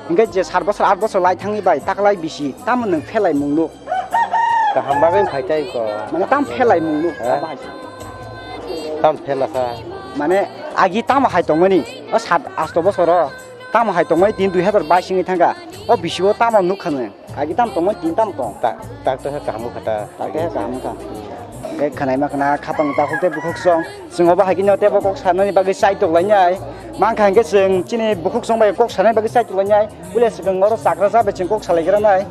Hingke je sat bosor, at bosor lai thangni bai taklai bisi, tamo nwng phelai mung nuk? Kaham bagwi phai tai ko. Mane tam phelai mung nuk? Ha? Tam phelasa. Mane agi tamo hai tongmani? O sat asto bosor o tamo hai tongmani? Tin dui hazar bais wngwi thangkha. O bisi o tamo nuk kha nwng? Agi tam tongmani tin tam tong? Tak, tak to kaham kha ta. Tak to kaham kha. Khe khwnaima khwna khapang takhuk tei bukhuk song. Chwng obo hai khe no teibo kok sanani bagwi chaitok lainai. Mankha hingke chwng chini bukhuk song bai kok sanani bagwi chaitok lainai. Puila swkang oro chakra cha bai chwng kok salai gra nai.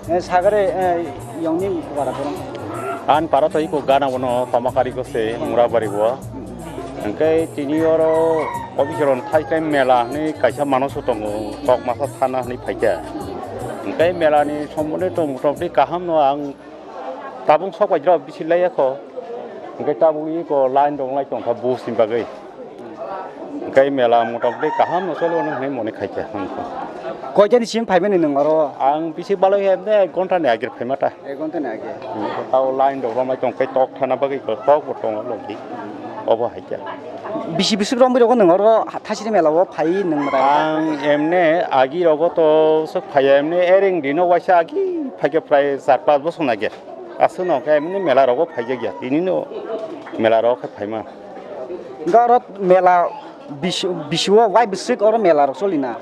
Eh, sagare, eh, yongni wara borong. An paro to iko gana bono Pamakari ko se Murabari bo. Hingke tini oro officer on thai time mela hwnwi kaisa mano so tongo, Kokmasa thana hwnwi phaikha. Hingke mela ni sombonde to motamoti kaham no ang tabung sok bai jora bisi laiya kho. Hingke tabuk iko line rok lai tongkha bus ni bagwi. Hingke mela motamoti kaham no choli ono hwnwi mone khaikha. Koitani sim phaimani nwng oro? Ang bisi balai he de ek ghonta ni age phaima ta. Ek ghonta ni age. Tao line rok romlai tong khe tok thana bagwi tok bo tongo logi. Obo hai khe. Bisi bwswk romwi rogo nwng oro Thaisri mela o phai nwng mata? Ang emne agi rogo to sok phai emne ering dino waisa agi phai khe prai char pas bosor nai khe. Aswk no khe emne mela rogo phai jak ya. Tini no mela rogo khe phaima. Hingke oro mela bisi, bisi o wai bwswk oro mela rok choli na?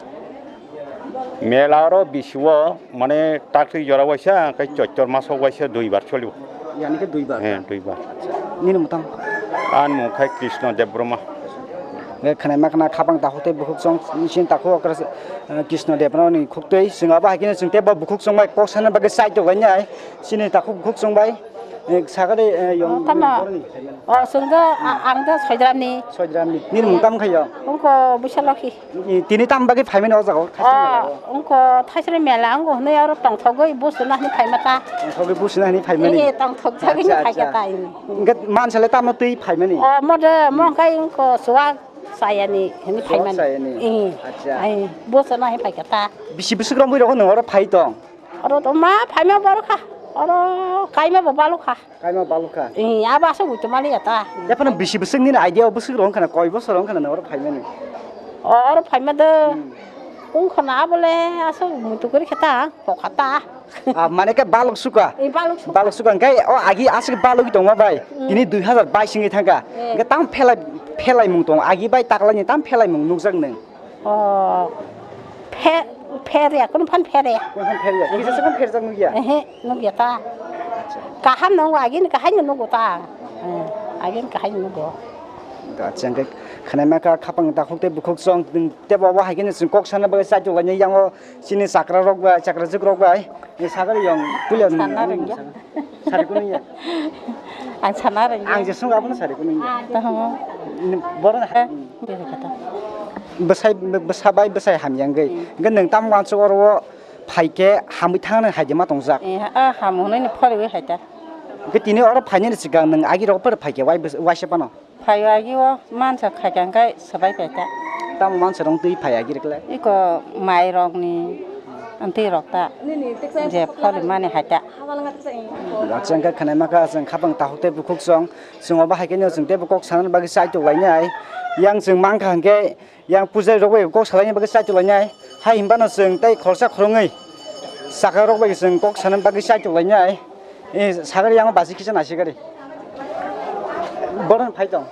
Mela oro bisi o mane taktwi jora waisa, hingke choitor maso waisa duibar choli o. Yani khe duibar? He, duibar. Nini mutang? Ani mung khai Krishna Debbarma. Hingke khwnaima khwna khapang takhuk tei bukhuk song, nini takhuk okra se, eh, Krishna Debbarma ni khuk twi. Chwng abo hai khe chwng tei bo bukhuk song bai kok sana bagwi chaitok lainai. Chini takhuk bukhuk song bai. Eh, sagade, eh, yong, Oh, tama. Boroni. Oh, chwng do, a-, ang do Soidramni. Soidramni. Nini mung tam khayo? Wngkho Busalokhi. I, tini tam bagwi phaimani o jaga o? Oh, wngkho Thaisri mela wngkho hwnwi oro tongthogwi bus rwna hwnwi phaima ta. Tongthogwi bus rwna hwnwi phaimani? Eh, tongthok jagwi Acha, phaikha acha. Ta ini. Hingke mansa le tamo twi phaimani? Oh, mo de, mo hingke wngkho suwak sayani hwnwi Suwak phaimani. Sayani. Eh, Acha. Ai, bus rwna hwnwi phaikha ta. Bisi bwswk romwi rogo nwng oro phai tong? Oro to ma phaima borok kha. Oro kaima bo balok kha. Kaima balok kha. Eh, abo aswk buito mali ya ta. Ya phano bisi bwswk nini idea o bwswk rong khana koi bosor rong khana oro phaimani. O, oro phaima de. Hmm. Ung khana abole aswk muitu kori kha ta, pokha ta. Ah, mane khe balok suka. Eh, balok suka. Balok suka hingke o agi aswk balok tongma bai. Hmm. Tini dui hazar bais wngwi thangkha. Eh. Hingke tam phelai, phelai mung tong agi bai taklai ni tam phelai mung nukjak nung. Oh, Phe-, pherya, kunu phan pherya. Kunu phan pherya. Kisa se kunu pherjak nukya. Ehe, nukya ta. Kaham nungo, agini kahai no nugo ta. Eh, agini kahai no nugo. Acha, hwnkhe khwnaima kha khapang takhuk tei bukhuk chwng tei bo bo hai khe chwng kok sana bagwi chaitok lainai yango chini chakra rok bai, chakrajwk rok bai. Ni sagari yong puila ni. Sana rwngya. Sari kunu ya. Ang sana rwngya. Ang je sung abono sari kunu ya. Tahango. Ni borok na. Eh, bwsai, bwsa bai bwsai hamya wngwi. Hmm. Hwnkhe nwng tamo uansuk oro o phaikhe hamwi thangna hai de ma tongjak. Eh, ah, ham hwnwi ni phoriwi hai ta. Hwnkhe tini oro phainani swkang nwng agi rok phor phaikhe wai bwsa-, waisa phano. Phaio agi o mansa khaikha hwnkhe swbai paita. Tamo mansa rok twi phai agi rwkle? Iko mai rokni twi rok ta. Je pholi mani hai ta. Acha hwnkhe khwnaima kha chwng khapang takhuk tei bukhuk chwng. Chwng obo hai khe no chwng teibo kok sanani bagwi chaitok lainai. Yang chwng mankha hwnkhe yang pujari rok bai kok salaini bagwi chaitok lainai. Hai hinba no chwng tei khoroksa khoroknwi chakra rok bai chwng kok sanani bagwi chaitok lainai. Eh, sagari yang basi kisa nasi gari. Boron phai tong.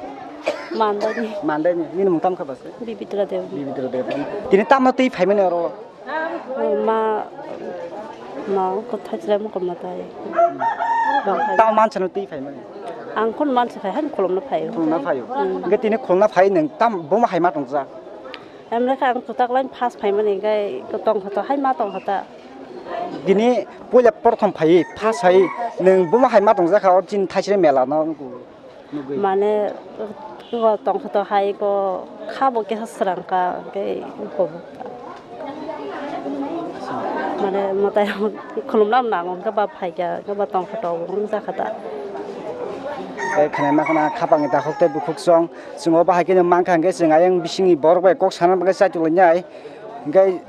Mandani. Mandani. Nini mung tam kha basi? Bibitra Dev. Bibitra Dev. Tini tamno twi phai mani oro. Ma, ma ko thajra mo ko matai. Tam mansa no twi phai mani. Ang kon mansa phai han kolom no phai. Kolom no phai. Hmm. Ge tini kolom no phai nang tam boma hai ma tong ja. Em lekha ang kwtak line pass phaimani hwnkhe tongkha to hai ma tongkha ta. Bini puila prothom phai, pass hai, nwng buma hai ma tongjakha o chini thaisre mela no nugwi. Mane, o tongkha to hai ko kha bo kisa srang ka, hwnkhe bo. Mane, mwtai khulumnam nango, hwnkhe ba phaikha, hwnkhe ba tongkha to bo wngjakha ta. Tei khwnai ma khna khapang ni takhuk tei bukhuk chwng. Chwng o bahai khe no mankha hwnkhe chwng ayang bisingni borok bai kok sana bagwi chaitok lainai. Hwnkhe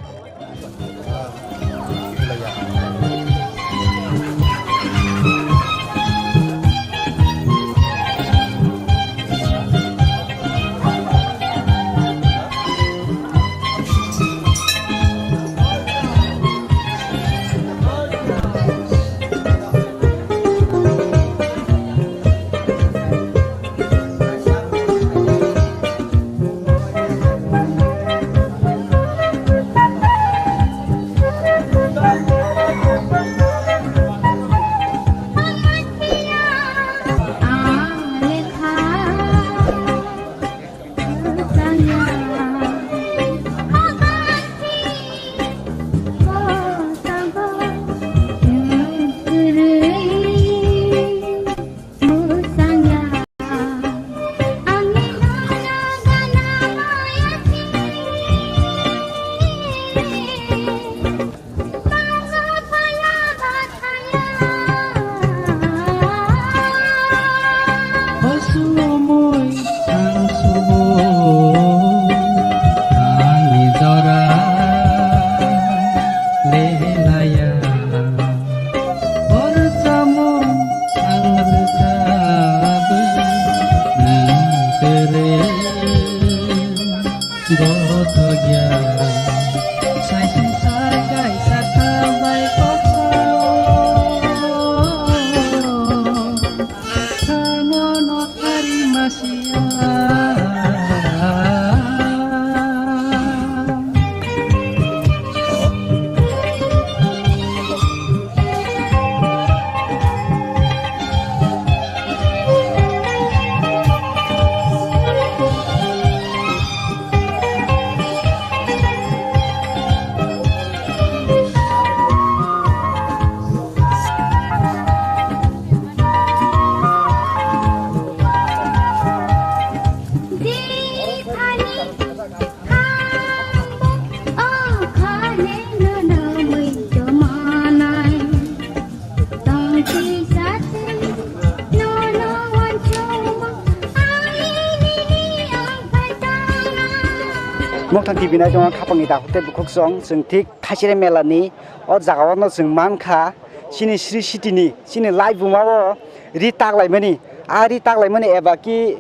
Mokthang T V nai tongo khapangni dakhuk tei bukhuk chwng, chwng thik Thaisre mela ni o jaga o no chwng mankha chini Sri City ni chini lai buma o ri tak laimani, a ri tak laimani eba ki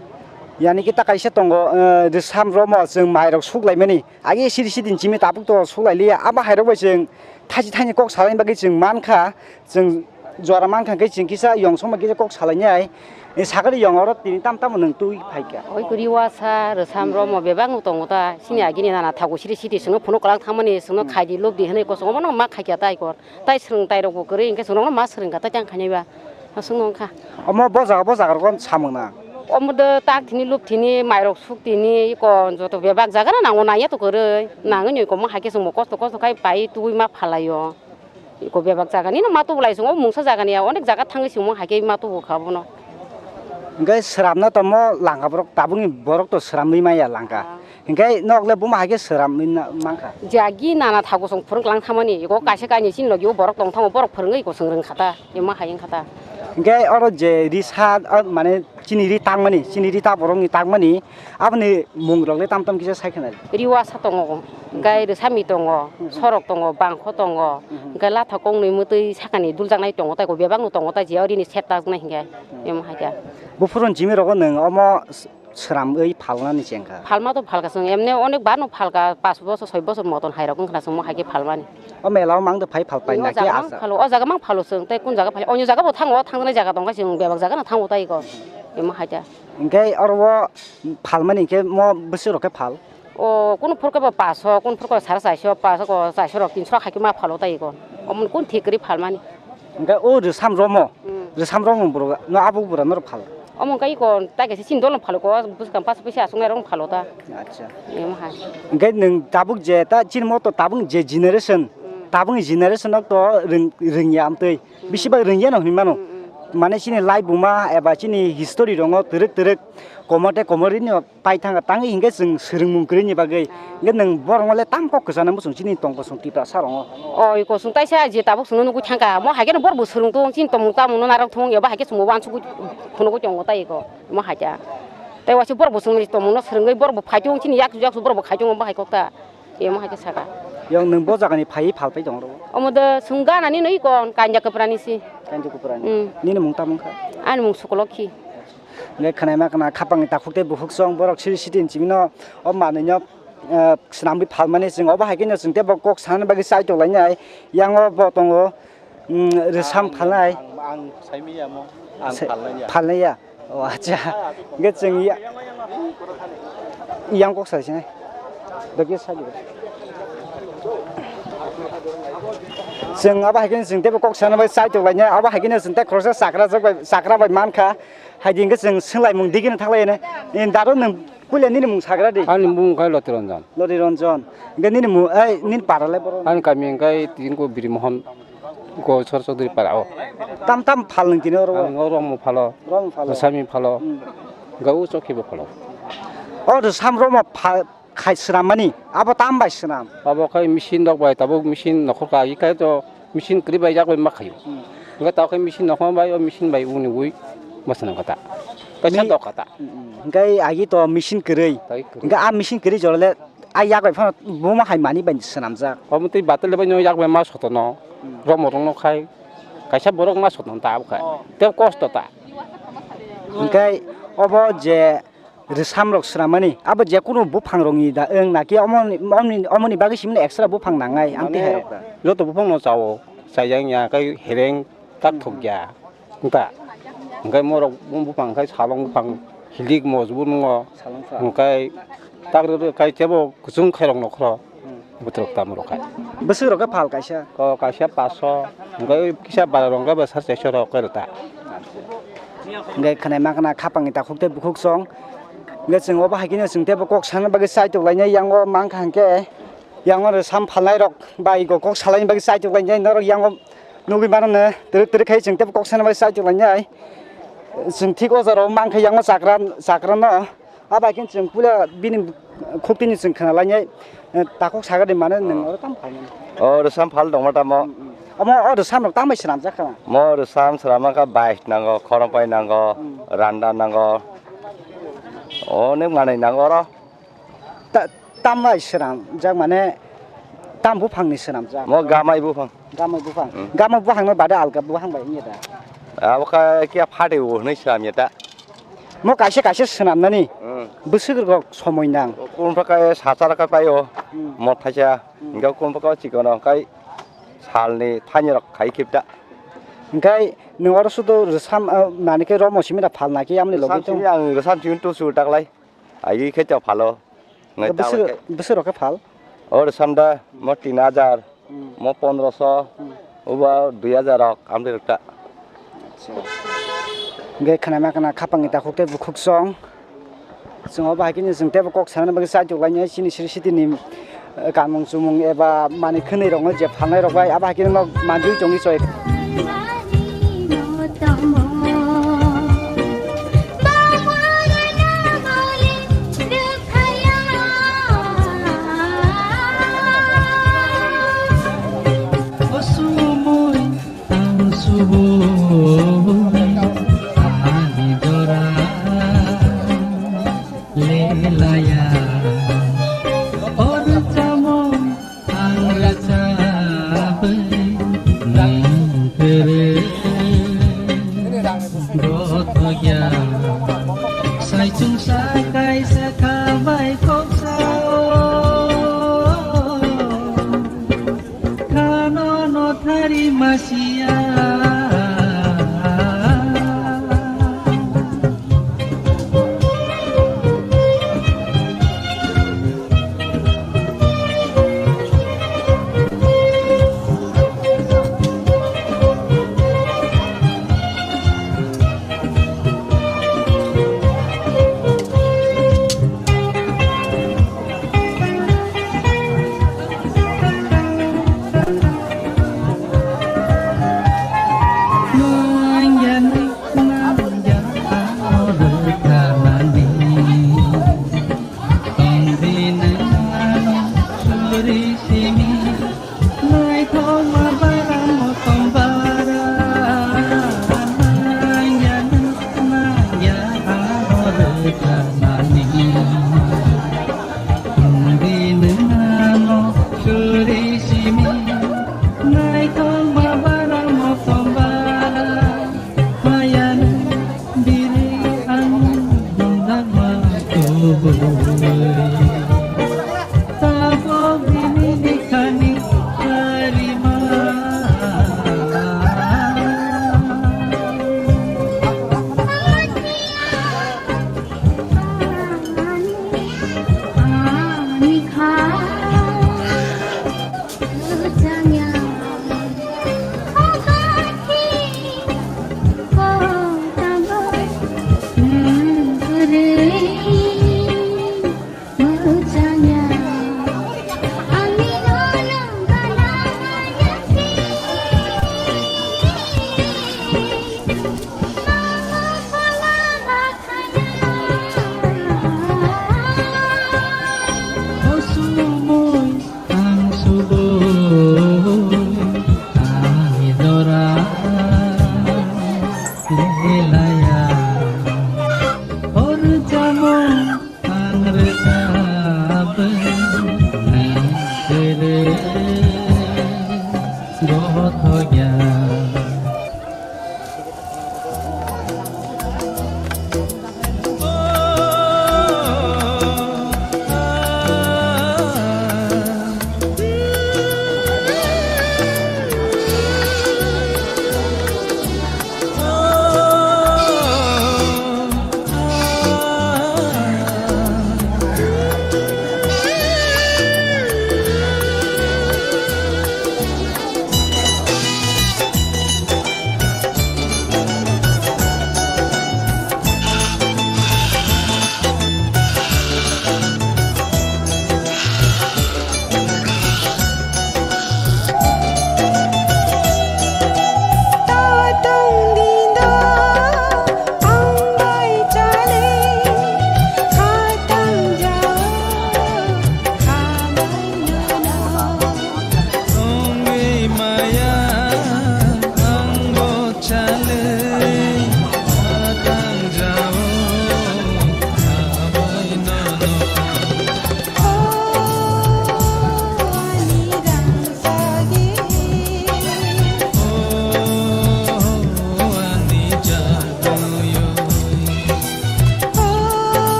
yani ki ta kaisa tongo, eh, rwsam romo chwng mai rok suk laimani. Agi siri siri ni simi tabuk to sulai liya. Abo hai rok bai chwng thachi thaini kok salai bagwi chwng mankha, chwng Jora mankha khe chwng kisa yong songma kisa kok salainai. Ni sakari yong oro tini tam tamo nwng twi phaikha. Oi kuri wasa rwsam romo bebak no tongo ta. Sini agini nana thago siri siti sungno phunuk kwlang thangmani sungno khaidi lobdi hinwi kosong omo no ma khaikha ta ikor. Tai swrwng tai rokbo kwrwi hinkhe chwng nokno ma swrwngkha tai tang khainai ba. Aswk no wngkha. Omo bo jaga bo jaga rogo samung na. Omo do tak thini lup thini mairok suk thini iko joto bebak jaga no nango nangya to kwrwi. Nangwi nwi iko ma hai khe chwngbo kosto kosto khai pai tubui ma phalaio. Iko bebak jaga nino ma tubulai chwngbo mungsa jaga ni ya onek jaga thangwi chwngbo hai khe ma tubu kha bono. Hinkhe sramna tamo langka borok tabukni borok to sramwi maya langka. Ah. Hinkhe nok le buma hai khe sramwi na-, mankha. Je agi nana thago chwng phwrwng lang thamani, ego kaisa kainwi chini logi o borok tong thango, borok phwrwngwi eko chwng rwng kha ta, ema hai wng kha ta. Hinkhe oro je ri sa, o mane chini ri tangmani, chini ri ta borokni tangmani, aboni mung rok le tam tam kisa sai khna. Ri wasa tongo, hinkhe rwsami tongo, sorok tongo, bangkho tongo, hinkhe latha kongnwi mwtwi sakani duljaknai tongo tai, eko bebak no tongo tai, je orini set taknai hinkhe, ema hai khe. Buphuru jimi rogo nwng omo sramwi phalnani chengkha. Phalma to phalka chwng, emne onek bar no phalka, pash bosor, soi bosor moton hai rok wngkha na chwng mo hai khe phalmani. O mela o mang de phai phal pai na khe jaga mang asa. Phalo, o jaga mang phalo chwng, tei kun jaga phalo, onyo jaga bo thango, thangjaknai jaga tongkha chwng bebak jaga no thango tai iko. Emo hai ta. Hinkhe oro o phalmani khe mo bwswk rok khe phal? O kunu phurkhe bo pash o, kunu phurkhe bo sara chaish o, pash o, chaish rok, tinsh rok hai khe ma phalo tai iko. Omo kun thik kwrwi phalmani. Hinkhe o rwsam romo, rwsam romo borok no abo bura norok phalo. Omo wngkha iko tai kaisa chini dol no phalo ko, bwskang pash pisa aswk nai rok phalo ta. Acha. Emo hai. Hinkhe nwng tabuk je ta chini moto tabuk je generation, tabukni generation no to rwng, rwngya amtwi. Bisi bai rwngya no hinwi mano. Mane chini lai buma eba chini history rongo twrwk twrwk komor tei komorni no paithangkha tangwi hinkhe chwng swrwngmung kwrwini bagwi. Hinkhe nwng borokno le tam kok kwchana muchung chini tong kosong Tiprasa rongo. O, i kosong taisa je tabuk chwngno nugwi thangkha. Mo hai kheno borok bo swrwng tong chini tongmung tamungno narwk thung eba hai khe chwngbo uansugwi phunugwi tongo tai iko. Mo hai khe. Tai waisa borok bo chwngni tongmungno swrwngwi borok bo phai tong chini yak yak borok bo khai tongo bo hai kok ta. Emo hai khe saka. Yang nwng bo jagani phaiwi phalpai tong ro? Omo do chwng ganani no iko kanja kwpra ni si. Kanja kwpra ni. Mm. Nini mung tamo wngkha? Ani mung Sukolokhi. Nge khwnai ma khna khapang ni takhuk tei bukhuk song borok siri siti hinwi no o manwi no, eh, swnamwi phalmani chwng obo hai khe no chwng tei bo kok sana bagwi chai tong lainai. Yang o bo tongo. Mm, rwsam phalnai. Ang, ang, ang saimanya mo. Ang phalnai ya. Phalnai ya. O, acha. Hwnkhe chwng ya-, yang kok sai sinai. Dokhe sadi. Chwng abo hai khe chwng teibo kok sana bai chai tok lainai. Abo hai khe chwng tei khoroksa chakra jak bai, chakra bai mankha. Hai di hwnkhe chwng swnglaimung digini thaklainai. Ni daro nwng puila nini mung sagra di. Ani mung khai Loti Ranjan. Loti Ranjan. Hwnkhe nini mung, ei, nini para le borok? Ani kami hwnkhe tini ko Biri Mohon. Ko Sor Chaudhuri para o. Tam tam phal nwng tini oro? Ang oro omo phalo. Oro omo phalo. Rwsami phalo. Hmm. Ga u chokhi bo phalo. O rwsam romo pha-, khai swrammani. Abo tam bai swram? Abo khai machine rok bai tabuk machine nokhor ka agi khai to machine kwrwi bai jak bai ma khaio. Hmm. Hwnkhe tabuk khai machine nokhor bai o machine bai uni ui ma swnam kha ta. Kaisa dok kha ta. Hmm, hmm. Hwnkhe agi to machine kwrwi. Tai kwrwi. Hwnkhe a machine kwrwi jora le A yak bai phano buma hai mani bai swnamjak. Omo tei batel bai no yak bai ma sotono. Hmm. Romo rok no khai kaisa borok ma sotono ta abo khai. Oh. Tei kosto ta. Hwnkhe obo je rwsam rok swrammani abo je kunu buphang rok ni da wng na khe omo ni, omo ni, omo ni bagwi simi no extra buphang nangnai ang tei hai rok da. Joto buphang no chao, chaijak ya kai hereng tak thok ya. Wngkha. Hwnkhe morok bung buphang khai salong buphang hilik mojbur wngo. Salong sa. Hwnkhe tak rw rw khai tebo kwchwng khairok nokhro. Hmm. Bwtwrok tamo rok khai. Bwswk rok khe phal kaisa? Ko kaisa paso. Hwnkhe kisa bara rok khe bwsar chaisa rok khe rwta. Hwnkhe khwnai ma khna khapang ni takhuk tei bukhuk song. Hwnkhe chwng obo hai kheno chwng tebo kok sana bagwi chaitok lainai yango mankha hwnkhe. Yango rwsam phalnai rok bai go kok salaini bagwi chaitok lainai norok yango nugwi mano no twrwk twrwk khai chwng tebo kok sana bagwi chaitok lainai. Chwng thik o jora o mankha yango chakra, chakra no. Abai khe chwng puila bini khuktini chwng khna lainai. Takhuk sagar di mane nwng oro tam phaimani. O rwsam phal dongma tamo. Omo o rwsam rok tam bai swnamjak kha? Mo rwsam swnamna kha bais nango, khorokpai nango, randa nango. Onek manwi nango oro. Ta-, tam bai swnamjak mane tam buphangni swnamjak? Mo gamai buphang. Gamai buphang. Hmm. Gamai buphangno bade alga buphang bai wngya da? Abo kha khe phatwi bo hwnwi swnamya ta. Mo kaisa kaisa swnamnani. Hmm. Bwswk rok somoi nang. Kung pha khe sachar khe paio. Hmm. Mo thaisa. Hmm. Hingke kung pha khe chikon rok kai salni thani rok khai khip ta. Hwnkhe nwng oro sudu rwsam, ah, mani khe romo simi da phal na khe amni logi Rwsam tong? Simi ang rwsam simi tusu taklai. Agi khe cha phalo. Ngai Bwswk, taklai khe. Bwswk rok khe phal? O rwsam da mo tin hajar, Hmm. mo pondroso, Hmm. uba dui hajar rok amni rwkta. Hwnkhe khwnama khwna khapangni takhuk tei bukhuk song. Chwng obo hai khe chwng teibo kok sana bagwi chaitok lainai chini sri siti ni, eh, kanmung chumung eba manwi khwnwi rokno je phalnai rok bai abo hai khe no manjui chongwi choi. Ang subo ani jora lelaya. O rwchamo ang rwchabai nang kwrwi gothokya. Saichung sa kaisa kha bai kok sao. Khano nothari masiya.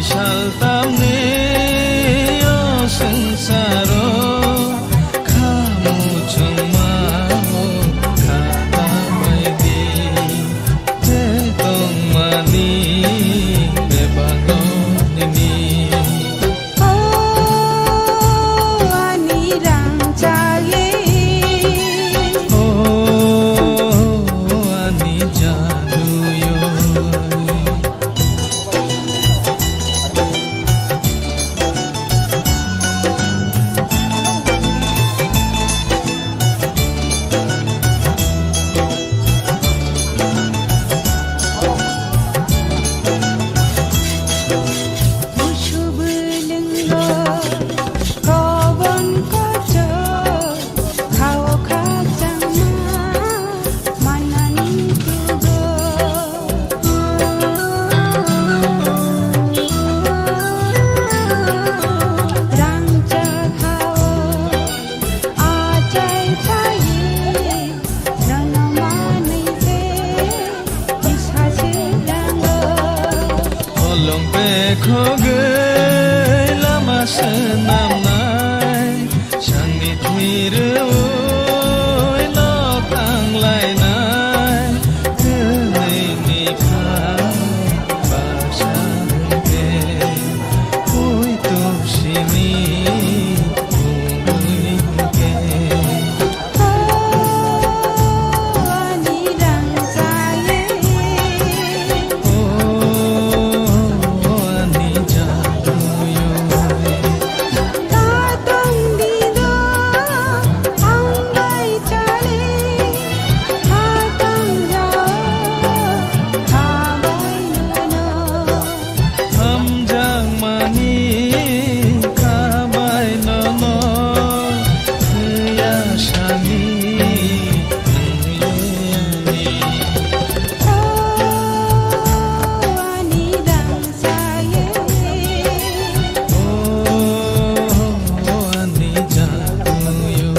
Saltamni o swngcharo kha muchungma o kha tangbaidi, je tongmani bebango nini. O ani rangchak ye. O ani jaduyo. Busu bwlwngo kobon kochok khao khakchangma manani tugo. Rangchak hao achai phaiwi nono manwi se kisa se dango. Olong pekhogwi lama swnamnai, sangni thwi rwui nok tanglainai, twnwi ni kha baksa hwnkhe, ui tungsini bumui hwnkhe. Hamjakmani khabai nono thwiya sani nungya ani. O ani rangchak ye. O ani jaduyo.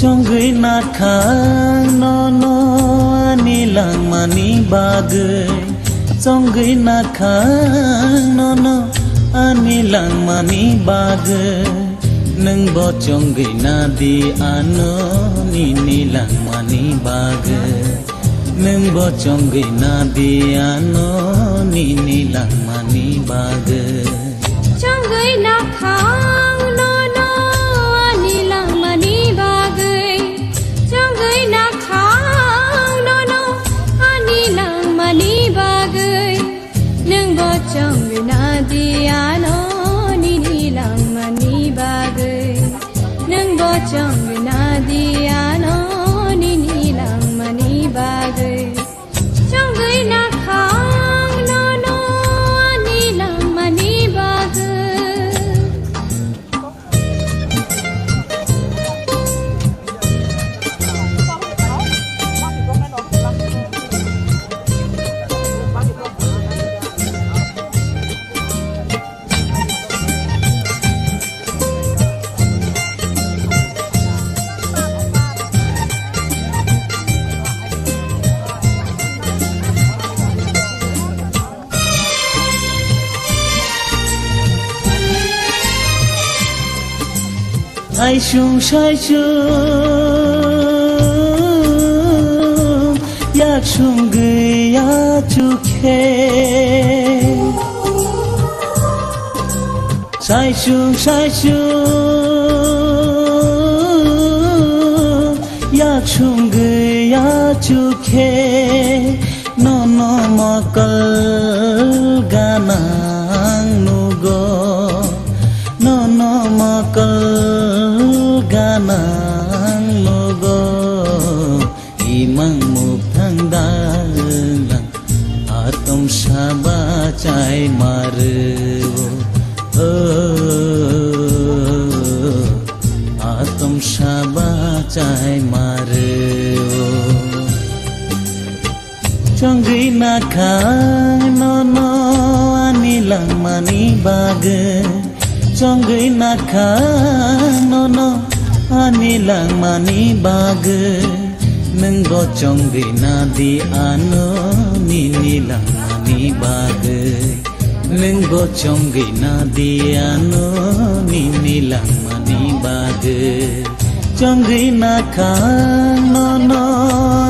Chongwi nakhang nono ani langmani bagwi. Chongwi nakhang nono ani langmani bagwi. Nwngbo chongwi nadi ano nini langmani bagwi. Nwngbo chongwi nadi ano nini langmani bagwi. Chongwi nakhang nono ani langmani bagwi. Chongwi nakhang nono ani langmani bagwi. Nwngbo chongwi nadi ano nini langmani bagwi. Nwngbo chongwi nadi ano nini langmani bagwi. Chongwi nakhang nono ani langmani bagwi. Saisung saisung yak sung gaya chukhe. Saisung saisung yak sung gaya chukhe. Nono mokol ganang nugo. Maru, o, atom saba chai maru. Chongwi nakhang nono ani langmani bagwi. Chongwi nakhang nono ani langmani bagwi. Nwngbo chongwi nadi ano nini langmani bagwi. Nwngbo chongwi nadi ano nini langmani bagwi. Chongwi nakhang nono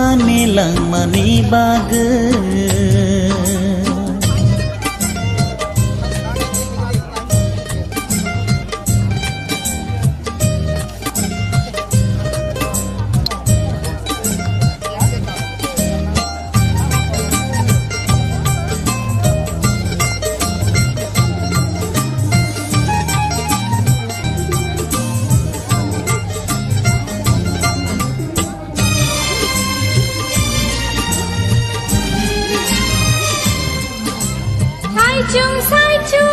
ani langmani bagwi. Saichung, saichung,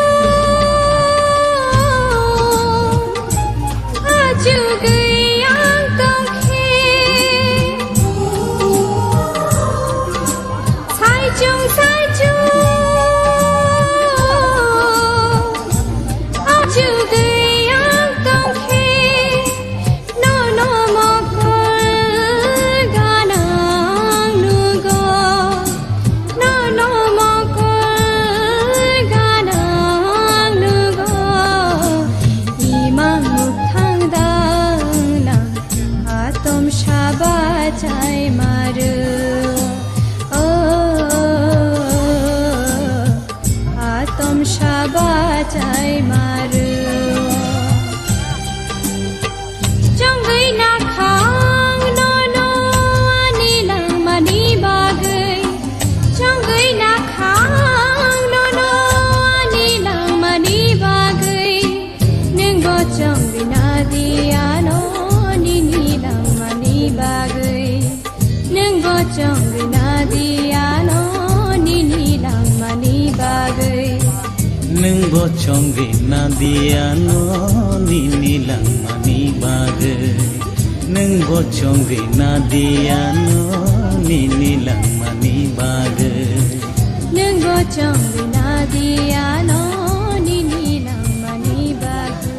achugwi ang tongkhe. Saichung, saichung, achugwi ang tongkhe. Nono mokol ganang nugo, nono mokol ganang nugo, imang muthang dangna atom saba chai maru. Oh. Atom saba chai maru. Chongwi nakhang nono ani langmani bagwi. Chongwi nakhang nono ani langmani bagwi. Nwngbo chongwi nadi ano nini langmani bagwi. Nwngbo chongwi nadi ano nini langmani bagwi. Nwngbo chongwi nadi ano nini langmani bagwi. Nwngbo chongwi nadi ano nini langmani bagwi. Nwngbo chongwi nadi ano nini langmani bagwi.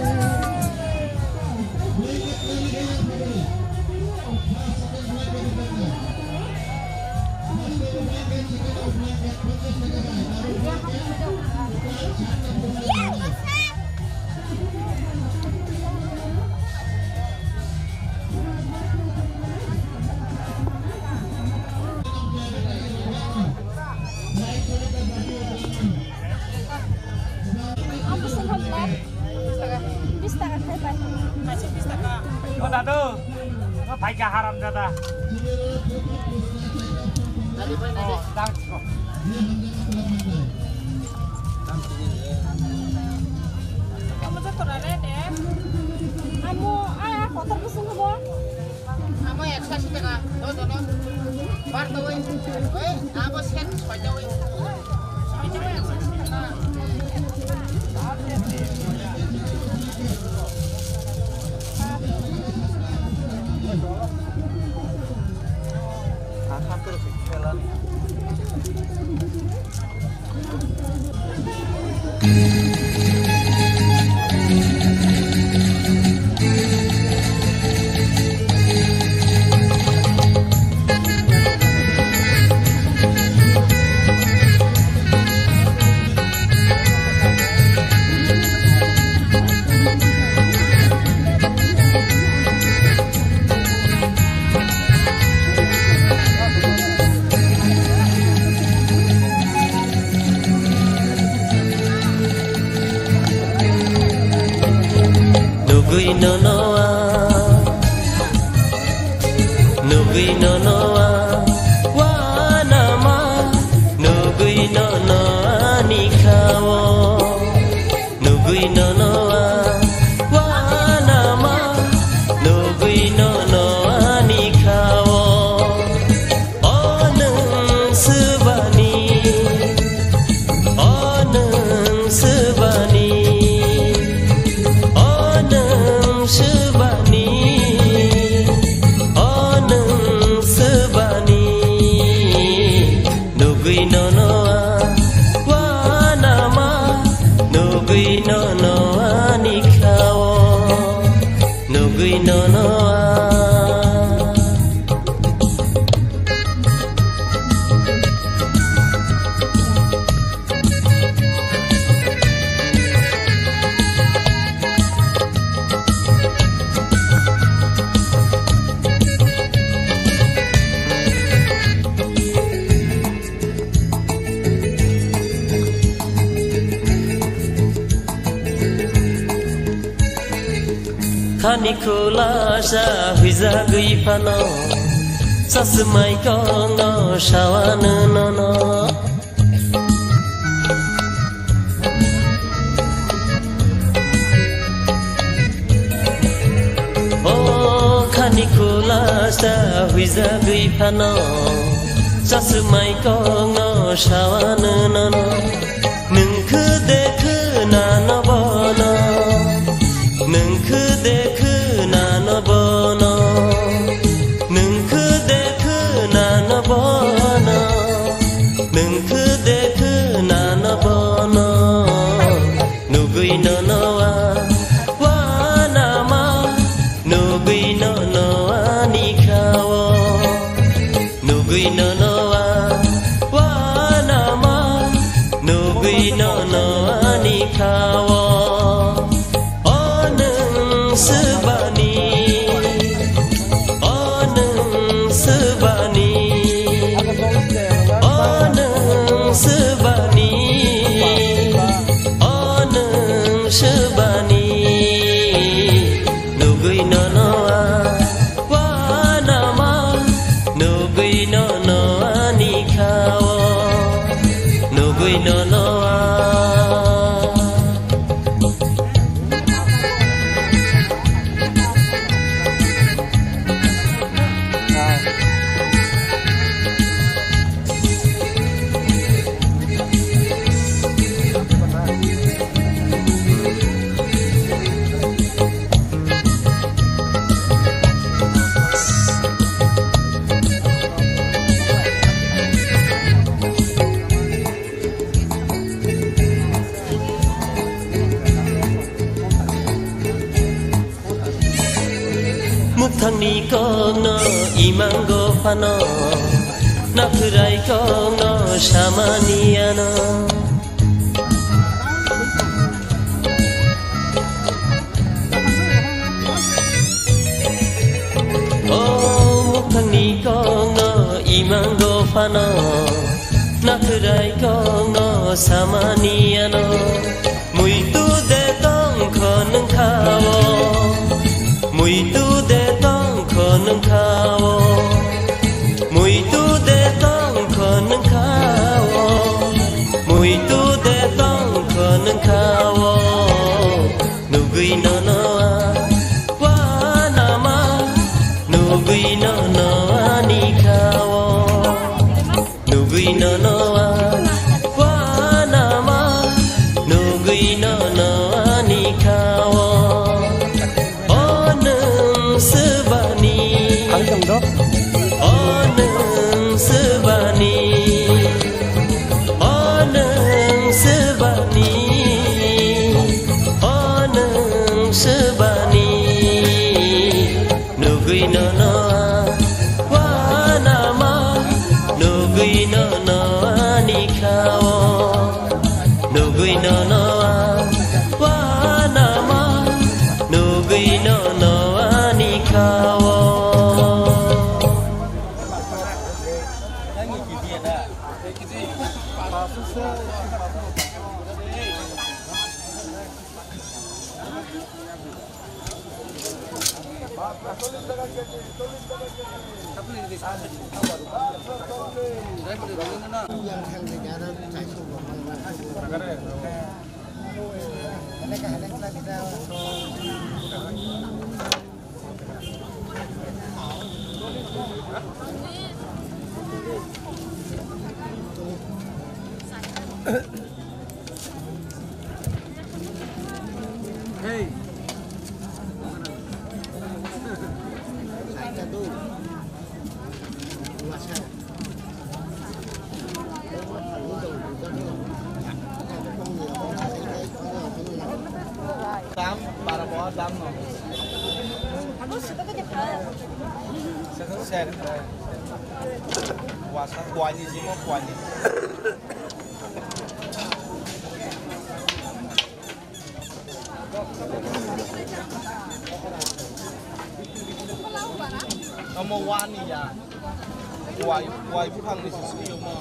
Bis taka khai pai. Bis taka. O dadu, o phaikha haramjada. O, dang chiko. Amo joto rare de. Amo, a, a, kotor bwswng bo. Amo ekso asi taka, do, do, do. Bar do, oi. Oi, abo set, soi do, oi. Soi do, oi, ekso asi taka. Akha koro se khela ni. Nugui nono a, nugui nono a, wanama, nugui nono a ni khao. Nugui nono a, wanama, nugui nono a ni khao. O nwng swbani, o nwng Nugwi nono ani khao, nugwi nono a. Khani khulasa huijagwi phano, sasmai kongno sawano nono. O khani khulasa huijagwi phano, sasmai kongno sawano nono. Nwng khe de khwnano bono, nwng khe de khwnano bono, nwng khe de khwnano bono, nwng khe de khwnano bono. Nugwi nono a, wanama, nugwi nono ani khao. Nugwi nono a, wanama, nugwi nono ani khao. O nwng swbani, o nwng swbani, o nwng swbani, o nwng swbani. Nugwi nono a, wanama, nugwi nono ani khao, nugwi nono a. Muktangni kokno imango phano, nakhwrai kokno samani ano. O muktangni kokno imango phano, nakhwrai kokno samani ano. Muitu de tongkho nwng khao, muitu de tongkho nwng khao, muitu de tongkho nwng khao, muitu de tongkho nwng khao. Nugwi nono a, wanama, nugwi nono ani khao. Nugwi nono a, wanama, nugwi nono ani khao. O nwng swbani, o nwng swbani, o nwng swbani, o nwng swbani. Nugwi nono a, wanama, nugwi nono ani khao. Nugwi nono a, wanama, nugwi nono ani khao. Dam, bara bo dam no. Sen, wasa kuani jimo kuani. Omo wani ya. Wai, wai buphang ni sisi omo.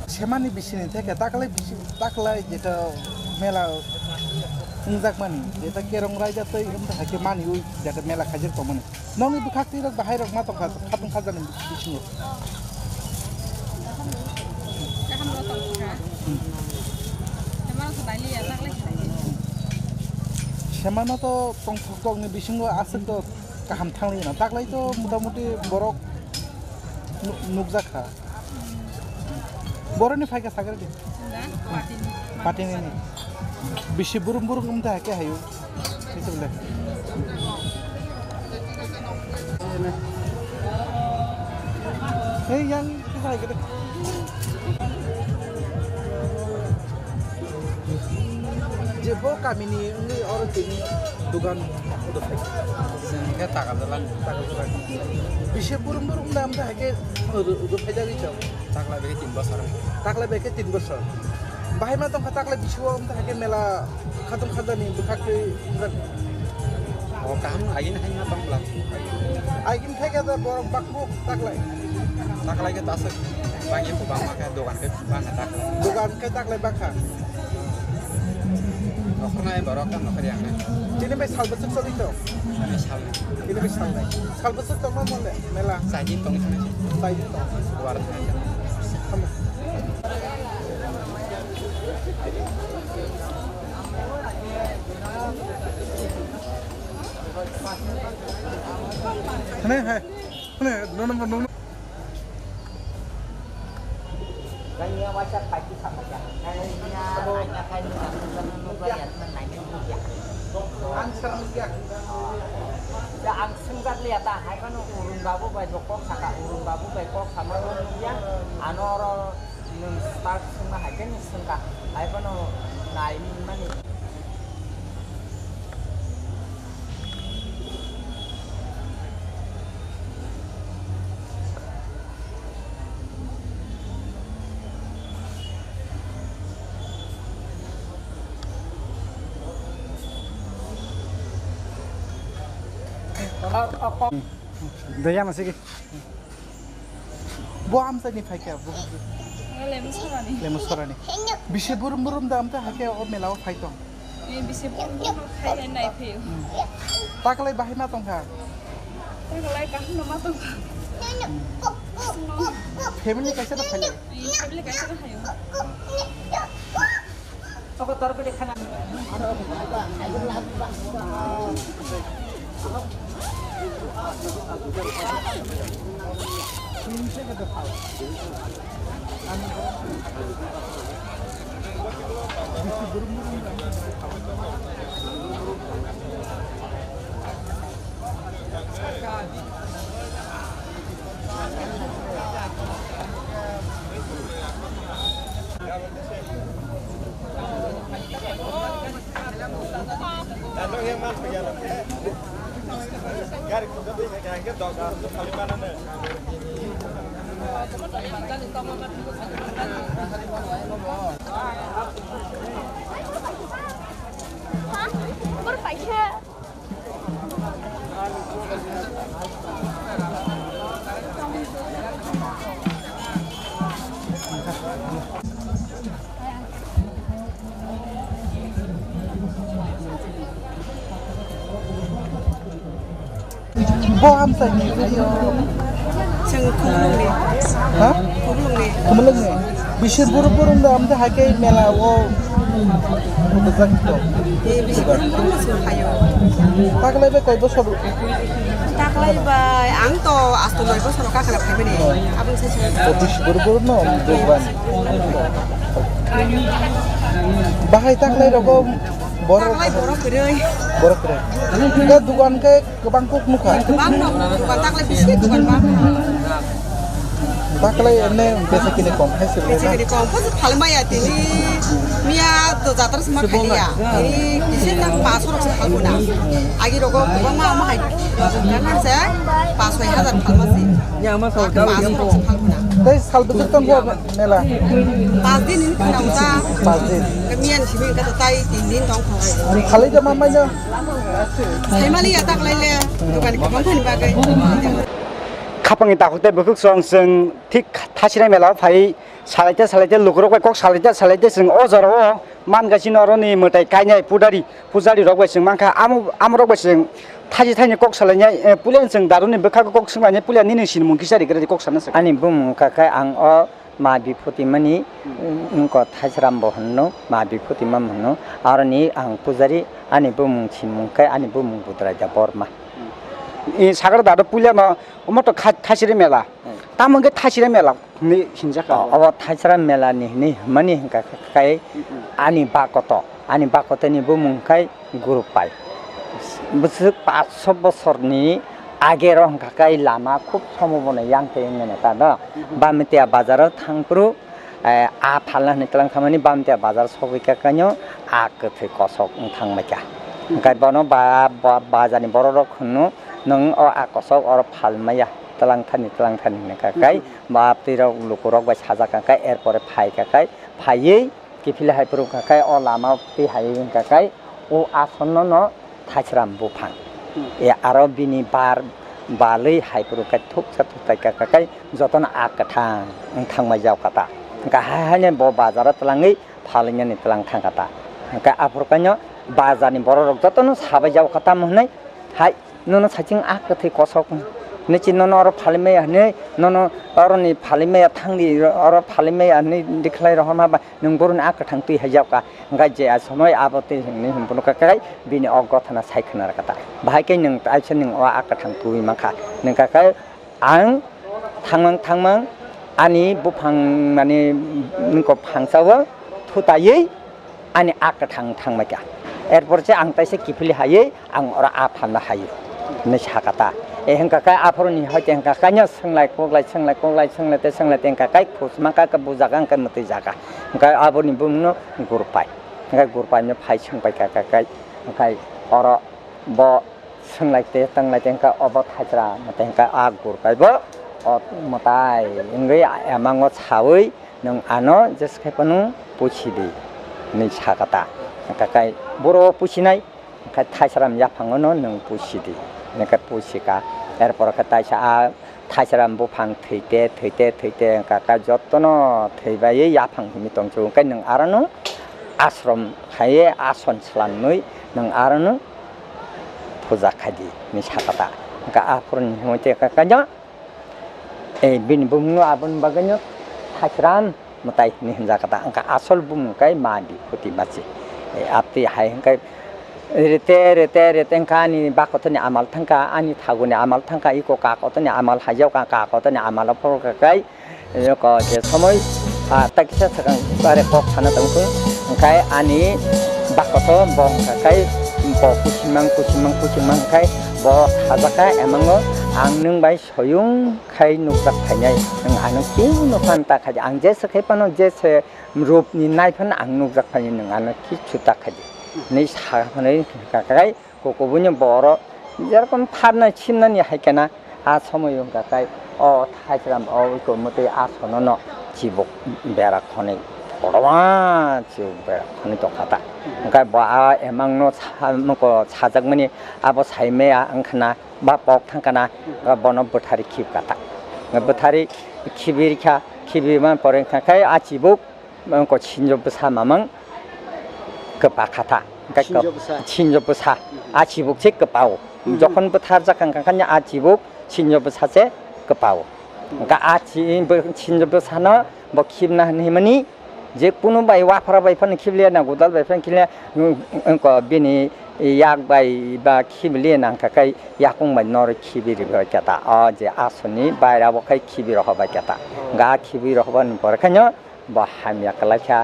Semani bisini theke taklai bisi, taklai jeta mela wngjakmani, jeta kerong raida tei wngkha khe mani ui jeta mela khaijak tongmani. Nokni bwkhak twi rok bahai rok ma tongkha khatung khajani bisingo. Kaham no tongkha. Hmm. Semano to bai liya, taklai khlai. Semano to tongthok tokni bisingo aswk to kaham thangli na. Taklai to mota moti borok nu-, nukjak kha. Boroni phaikha sagri di. Patini. Patini ni. Bisi burum burum wngkha khe hayu. Kisa bole. Hey, yang kisa hai kete. Je bo kamini wngwi oro tini dugan udo phai. Chwng khe taka jalan. Taka jalan. Bisi burum burum da amda hake udo phai jagwi chao. Takla beke tin bosor. Takla beke tin bosor. Bahai ma tongkha takla bisi o amda hake mela khatung khajani bwkhak twi. O kaham agini hai ma tongla. Agini thai khe borok bakmuk taklai. Taklai khe tasuk. Bangya ko bangma khe dogan khe bangkha taklai. Dogan khe taklai bangkha. Nokhornai borok khe nokhor yangnai. Tini bai sal bwswk choli to? Tini sal nai. Tini bai sal nai. Sal bwswk tongma mole mela? Chai din tong sanai. Chai din tong. Duar sanai. Tamo. Hane hai. Hane, no, no, no, no. Ang swngjakle ya ta hai phano Urun babu bai bo kok saka, Urun babu bai kok sama nukya, ano oro nwng start swngma hai khe nwng swngkha, hai phano nai mani. Daya masih. Bo amchaini phaikha, bo Lemusorani. Lemusorani. Bisi burum burum da amta hakhe o mela o phai tong. Ni bisi burum burum khai nai phai. Taklai bahai ma tongkha. Taklai kaham no ma tongkha. Family kaisa da phai. Family kaisa da phai. Bo hamsai ni phaio. Chwng Khumulwngni. Ha? Khumulwngni. Khumulwngni. Bisir buru burung da amde haike mela o. Bujak to. Eh, bisir buru buru chwng phaio. Taklai bai koi bosor? Taklai bai ang to asto noi bosor kakhla phaimani. Abang se chwng. O bisir buru buru no, Durban. Bahai taklai rogo. Borok taklai borok kwrwi. Borok kwrwi. Hingke dukan ke kwbang kuk nukha. Kwbang no, dukan taklai bisi dukan bang. Taklai ene besa kini kom hai se. Besa kini kom, kos phalmaya tini. Miya to jatra sima khaliya. Tini kisi tak paso rok se phalmuna. Agi rogo kwbang ma ma hai. Kan se pas soi hazar phalma se. Paso rok se phalmuna. Tei sal bwswk tong bo mela? Pas din ni khna uta. Pas din. Miyan simi ka tai tin din tong kho. Khalai da ma mai no. Sai mali ya taklai le. Dukan ko bang thani bagai. Khapang ni takhuk tei bukhuk song song thik thasira mela phai salaite salaite lukurok bai kok salaite salaite song o jora o. Man gasi no oro ni mwtai kainai pudari, pujari rok bai chwng mankha, amo, amo rok bai chwng thachi thaini kok salainai, eh, puila chwng daruni bwkha kok swnglainai puila nini sinimung kisa ri kok sana swk. Ani bumung kha khe ang o ma biphuti mani, hmm, wngkha Thaichram bo hwnno, ma biphuti mam hwnno, aroni ang pujari, ani bumung sinimung khe ani bumung Budrai da Borma. Hmm. I sakra da do puila no omo to kha-, khachire mela. Hmm. Tamo hwnkhe Thasira mela hinwi hinjak kha. O, obo Thasira mela ni hinwi hwnmani hwnkha khe, mm-mm, ani bakoto, ani bakotoni bumung khai Gurupai. Bwswk paanch sho bosorni agero hwnkha khe lama khub somo bono yang tei wngmano ta no. Mm-hmm. Bamitia bazaro thangphuru, eh, a phalna hinwi twlang thangmani Bamitia bazar sogwi kha khaino a kwthwi kosok wng thangbai kha. Mm-hmm. Hwnkhe bono ba, ba, bazarni bororok hwno, "Nwng o a kosok oro phalmaya." Twlang thani, twlang thani hwnwi kha kai, mhm, ba twi rok luku rok bai sajak kha kai, er pore phai kha kai, phaiwi kiphilwi hai phuru kha kai, o lama twi hai wng kha kai, o asonno no Thaichram buphang. Hmm. E aro bini bar balwi hai phuru kai thuksa thuktai kha kha kai, jotono a kwthang wng thangmai jak kha ta. Hwnkha hai haino bo bazaro twlangwi phalwinani twlang thang kha ta. Hwnkha aphuru kaino bazarni borok rok jotono sabai jak kha tamo hwnwi hai. Nono saichung a kwthwi kosok. Nini nono oro phalwi maya hwnwi, nono oroni phalwi maya thangdi, oro phalwi maya hwnwi dikhlai rohorma ba, nwng boroni a kwthang twi hai jak kha. Hwnkhe je a somoi abo twi hwnwi hwn phunukha khe bini o gothana sai khna rwkha ta. Bahai khe nwng aisa nwng o a kwthang twi mankha. Nwng kha khe ang thangmang thangmang ani buphang mani nwngkok phangsa o thutaiwi ani a kwthang thangbai kha. Erpor se ang taisa kiphilwi haiwi ang oro a phalna haio hinwi sakha ta. E hwnkha khe aphuruni hoite hwnkha khe no swnglai koklai swnglai koklai swnglai tei swnglai tei hwnkha khe khusma kha khe bujaga hwnkhe mwtwi jaga. Hwnkhe aboni bumungno Gurpai. Hwnkhe Gurpai no phai swngpai kha khe hwnkhe oro bo swnglai tei tanglai tei hwnkhe obo Thaichra hwnkhe hwnkhe a Gurpai bo o mwtai wngwi emango sawi Nwng ano jesa khe phano pusi di, hinwi sakha ta. Hwnkha khe boro pusinai, hwnkha Thaichram yaphango no nwng pusi di, hwnkha pusi kha. Erpor khe taisa a Thaichram buphang thwite, thwite, thwite, hwnkha khe jotono thwibaiwi yaphang himwi tongsu, hwnkhe nwng aro no ashram khaiwi ason swlamwi nwng aro no puja khai di, hinwi sakha ta. Hwnkha aphuruni himwi tei kha khe no. Eh, bini bumungno aboni bagwino Thaichram mwtai hinwi hwnjakha ta. Wngkha asol bumung khe ma Biphuti Machi. Eh, abtwi hai hwnkhe rite, rite, rite wngkha ani bakotoni amal thangkha, ani thaguni amal thangkha, iko kakotoni amal haijak kha, kakotoni amal phorkha khe, eh, ko je somoi, ah, takisa swkang bare kok sana tongthung. Wngkha ani bakoto bo wngkha khe bo kuchimang, kuchimang, kuchimang khe bo sajakha, emango ang nwng bai Soyung khai nukjak phainai, nwng ano kiu no phan ta khai di. Ang jesa khai phano, jesa rupni nai phano ang nukjak phainai, nwng ano kichu ta khai di. Hinwi sa phanai hwnkha khe Kukubuino boro jerokom pharnai simnani hai khe na, a somoio hwnkha khe o thaichwram o iko mwtwi a sono no chibuk bera khonwi kotorma chibuk bera khonwi tongkha ta. Hwnkhe bo a emangno sa-, moko sajakmani abo saimaya wngkhana ba pok thangkhana, bono bwthari khibkha ta. Bwthari khibirikha, khibirima pore wngkha khe a chibuk Mangko sinjo bwsa mamang kwpa kha ta. Hingkhe Sinjo bwsa. Sinjo bwsa. Mhm. A chibuk se kwpao. Mhm. Jokhon bwtharjak kha, hingkha khe a chibuk sinjo bwsa se kwpao. Mhm. Hingkhe a chi-, bo-, sinjo bwsano bo khibna hinwi mani je kunu bai waphra bai phano khibliya na, godal bai phano khibliya, mm, mm, ko bini yak bai ba khibliya na, hingkha khe yakung bai noro khibi rwbai kha ta. O je asoni baira bo khai khibi rohobai kha ta. Oh. Hingkhe a khibi rohobani pore khaino bo hamya kwlai kha.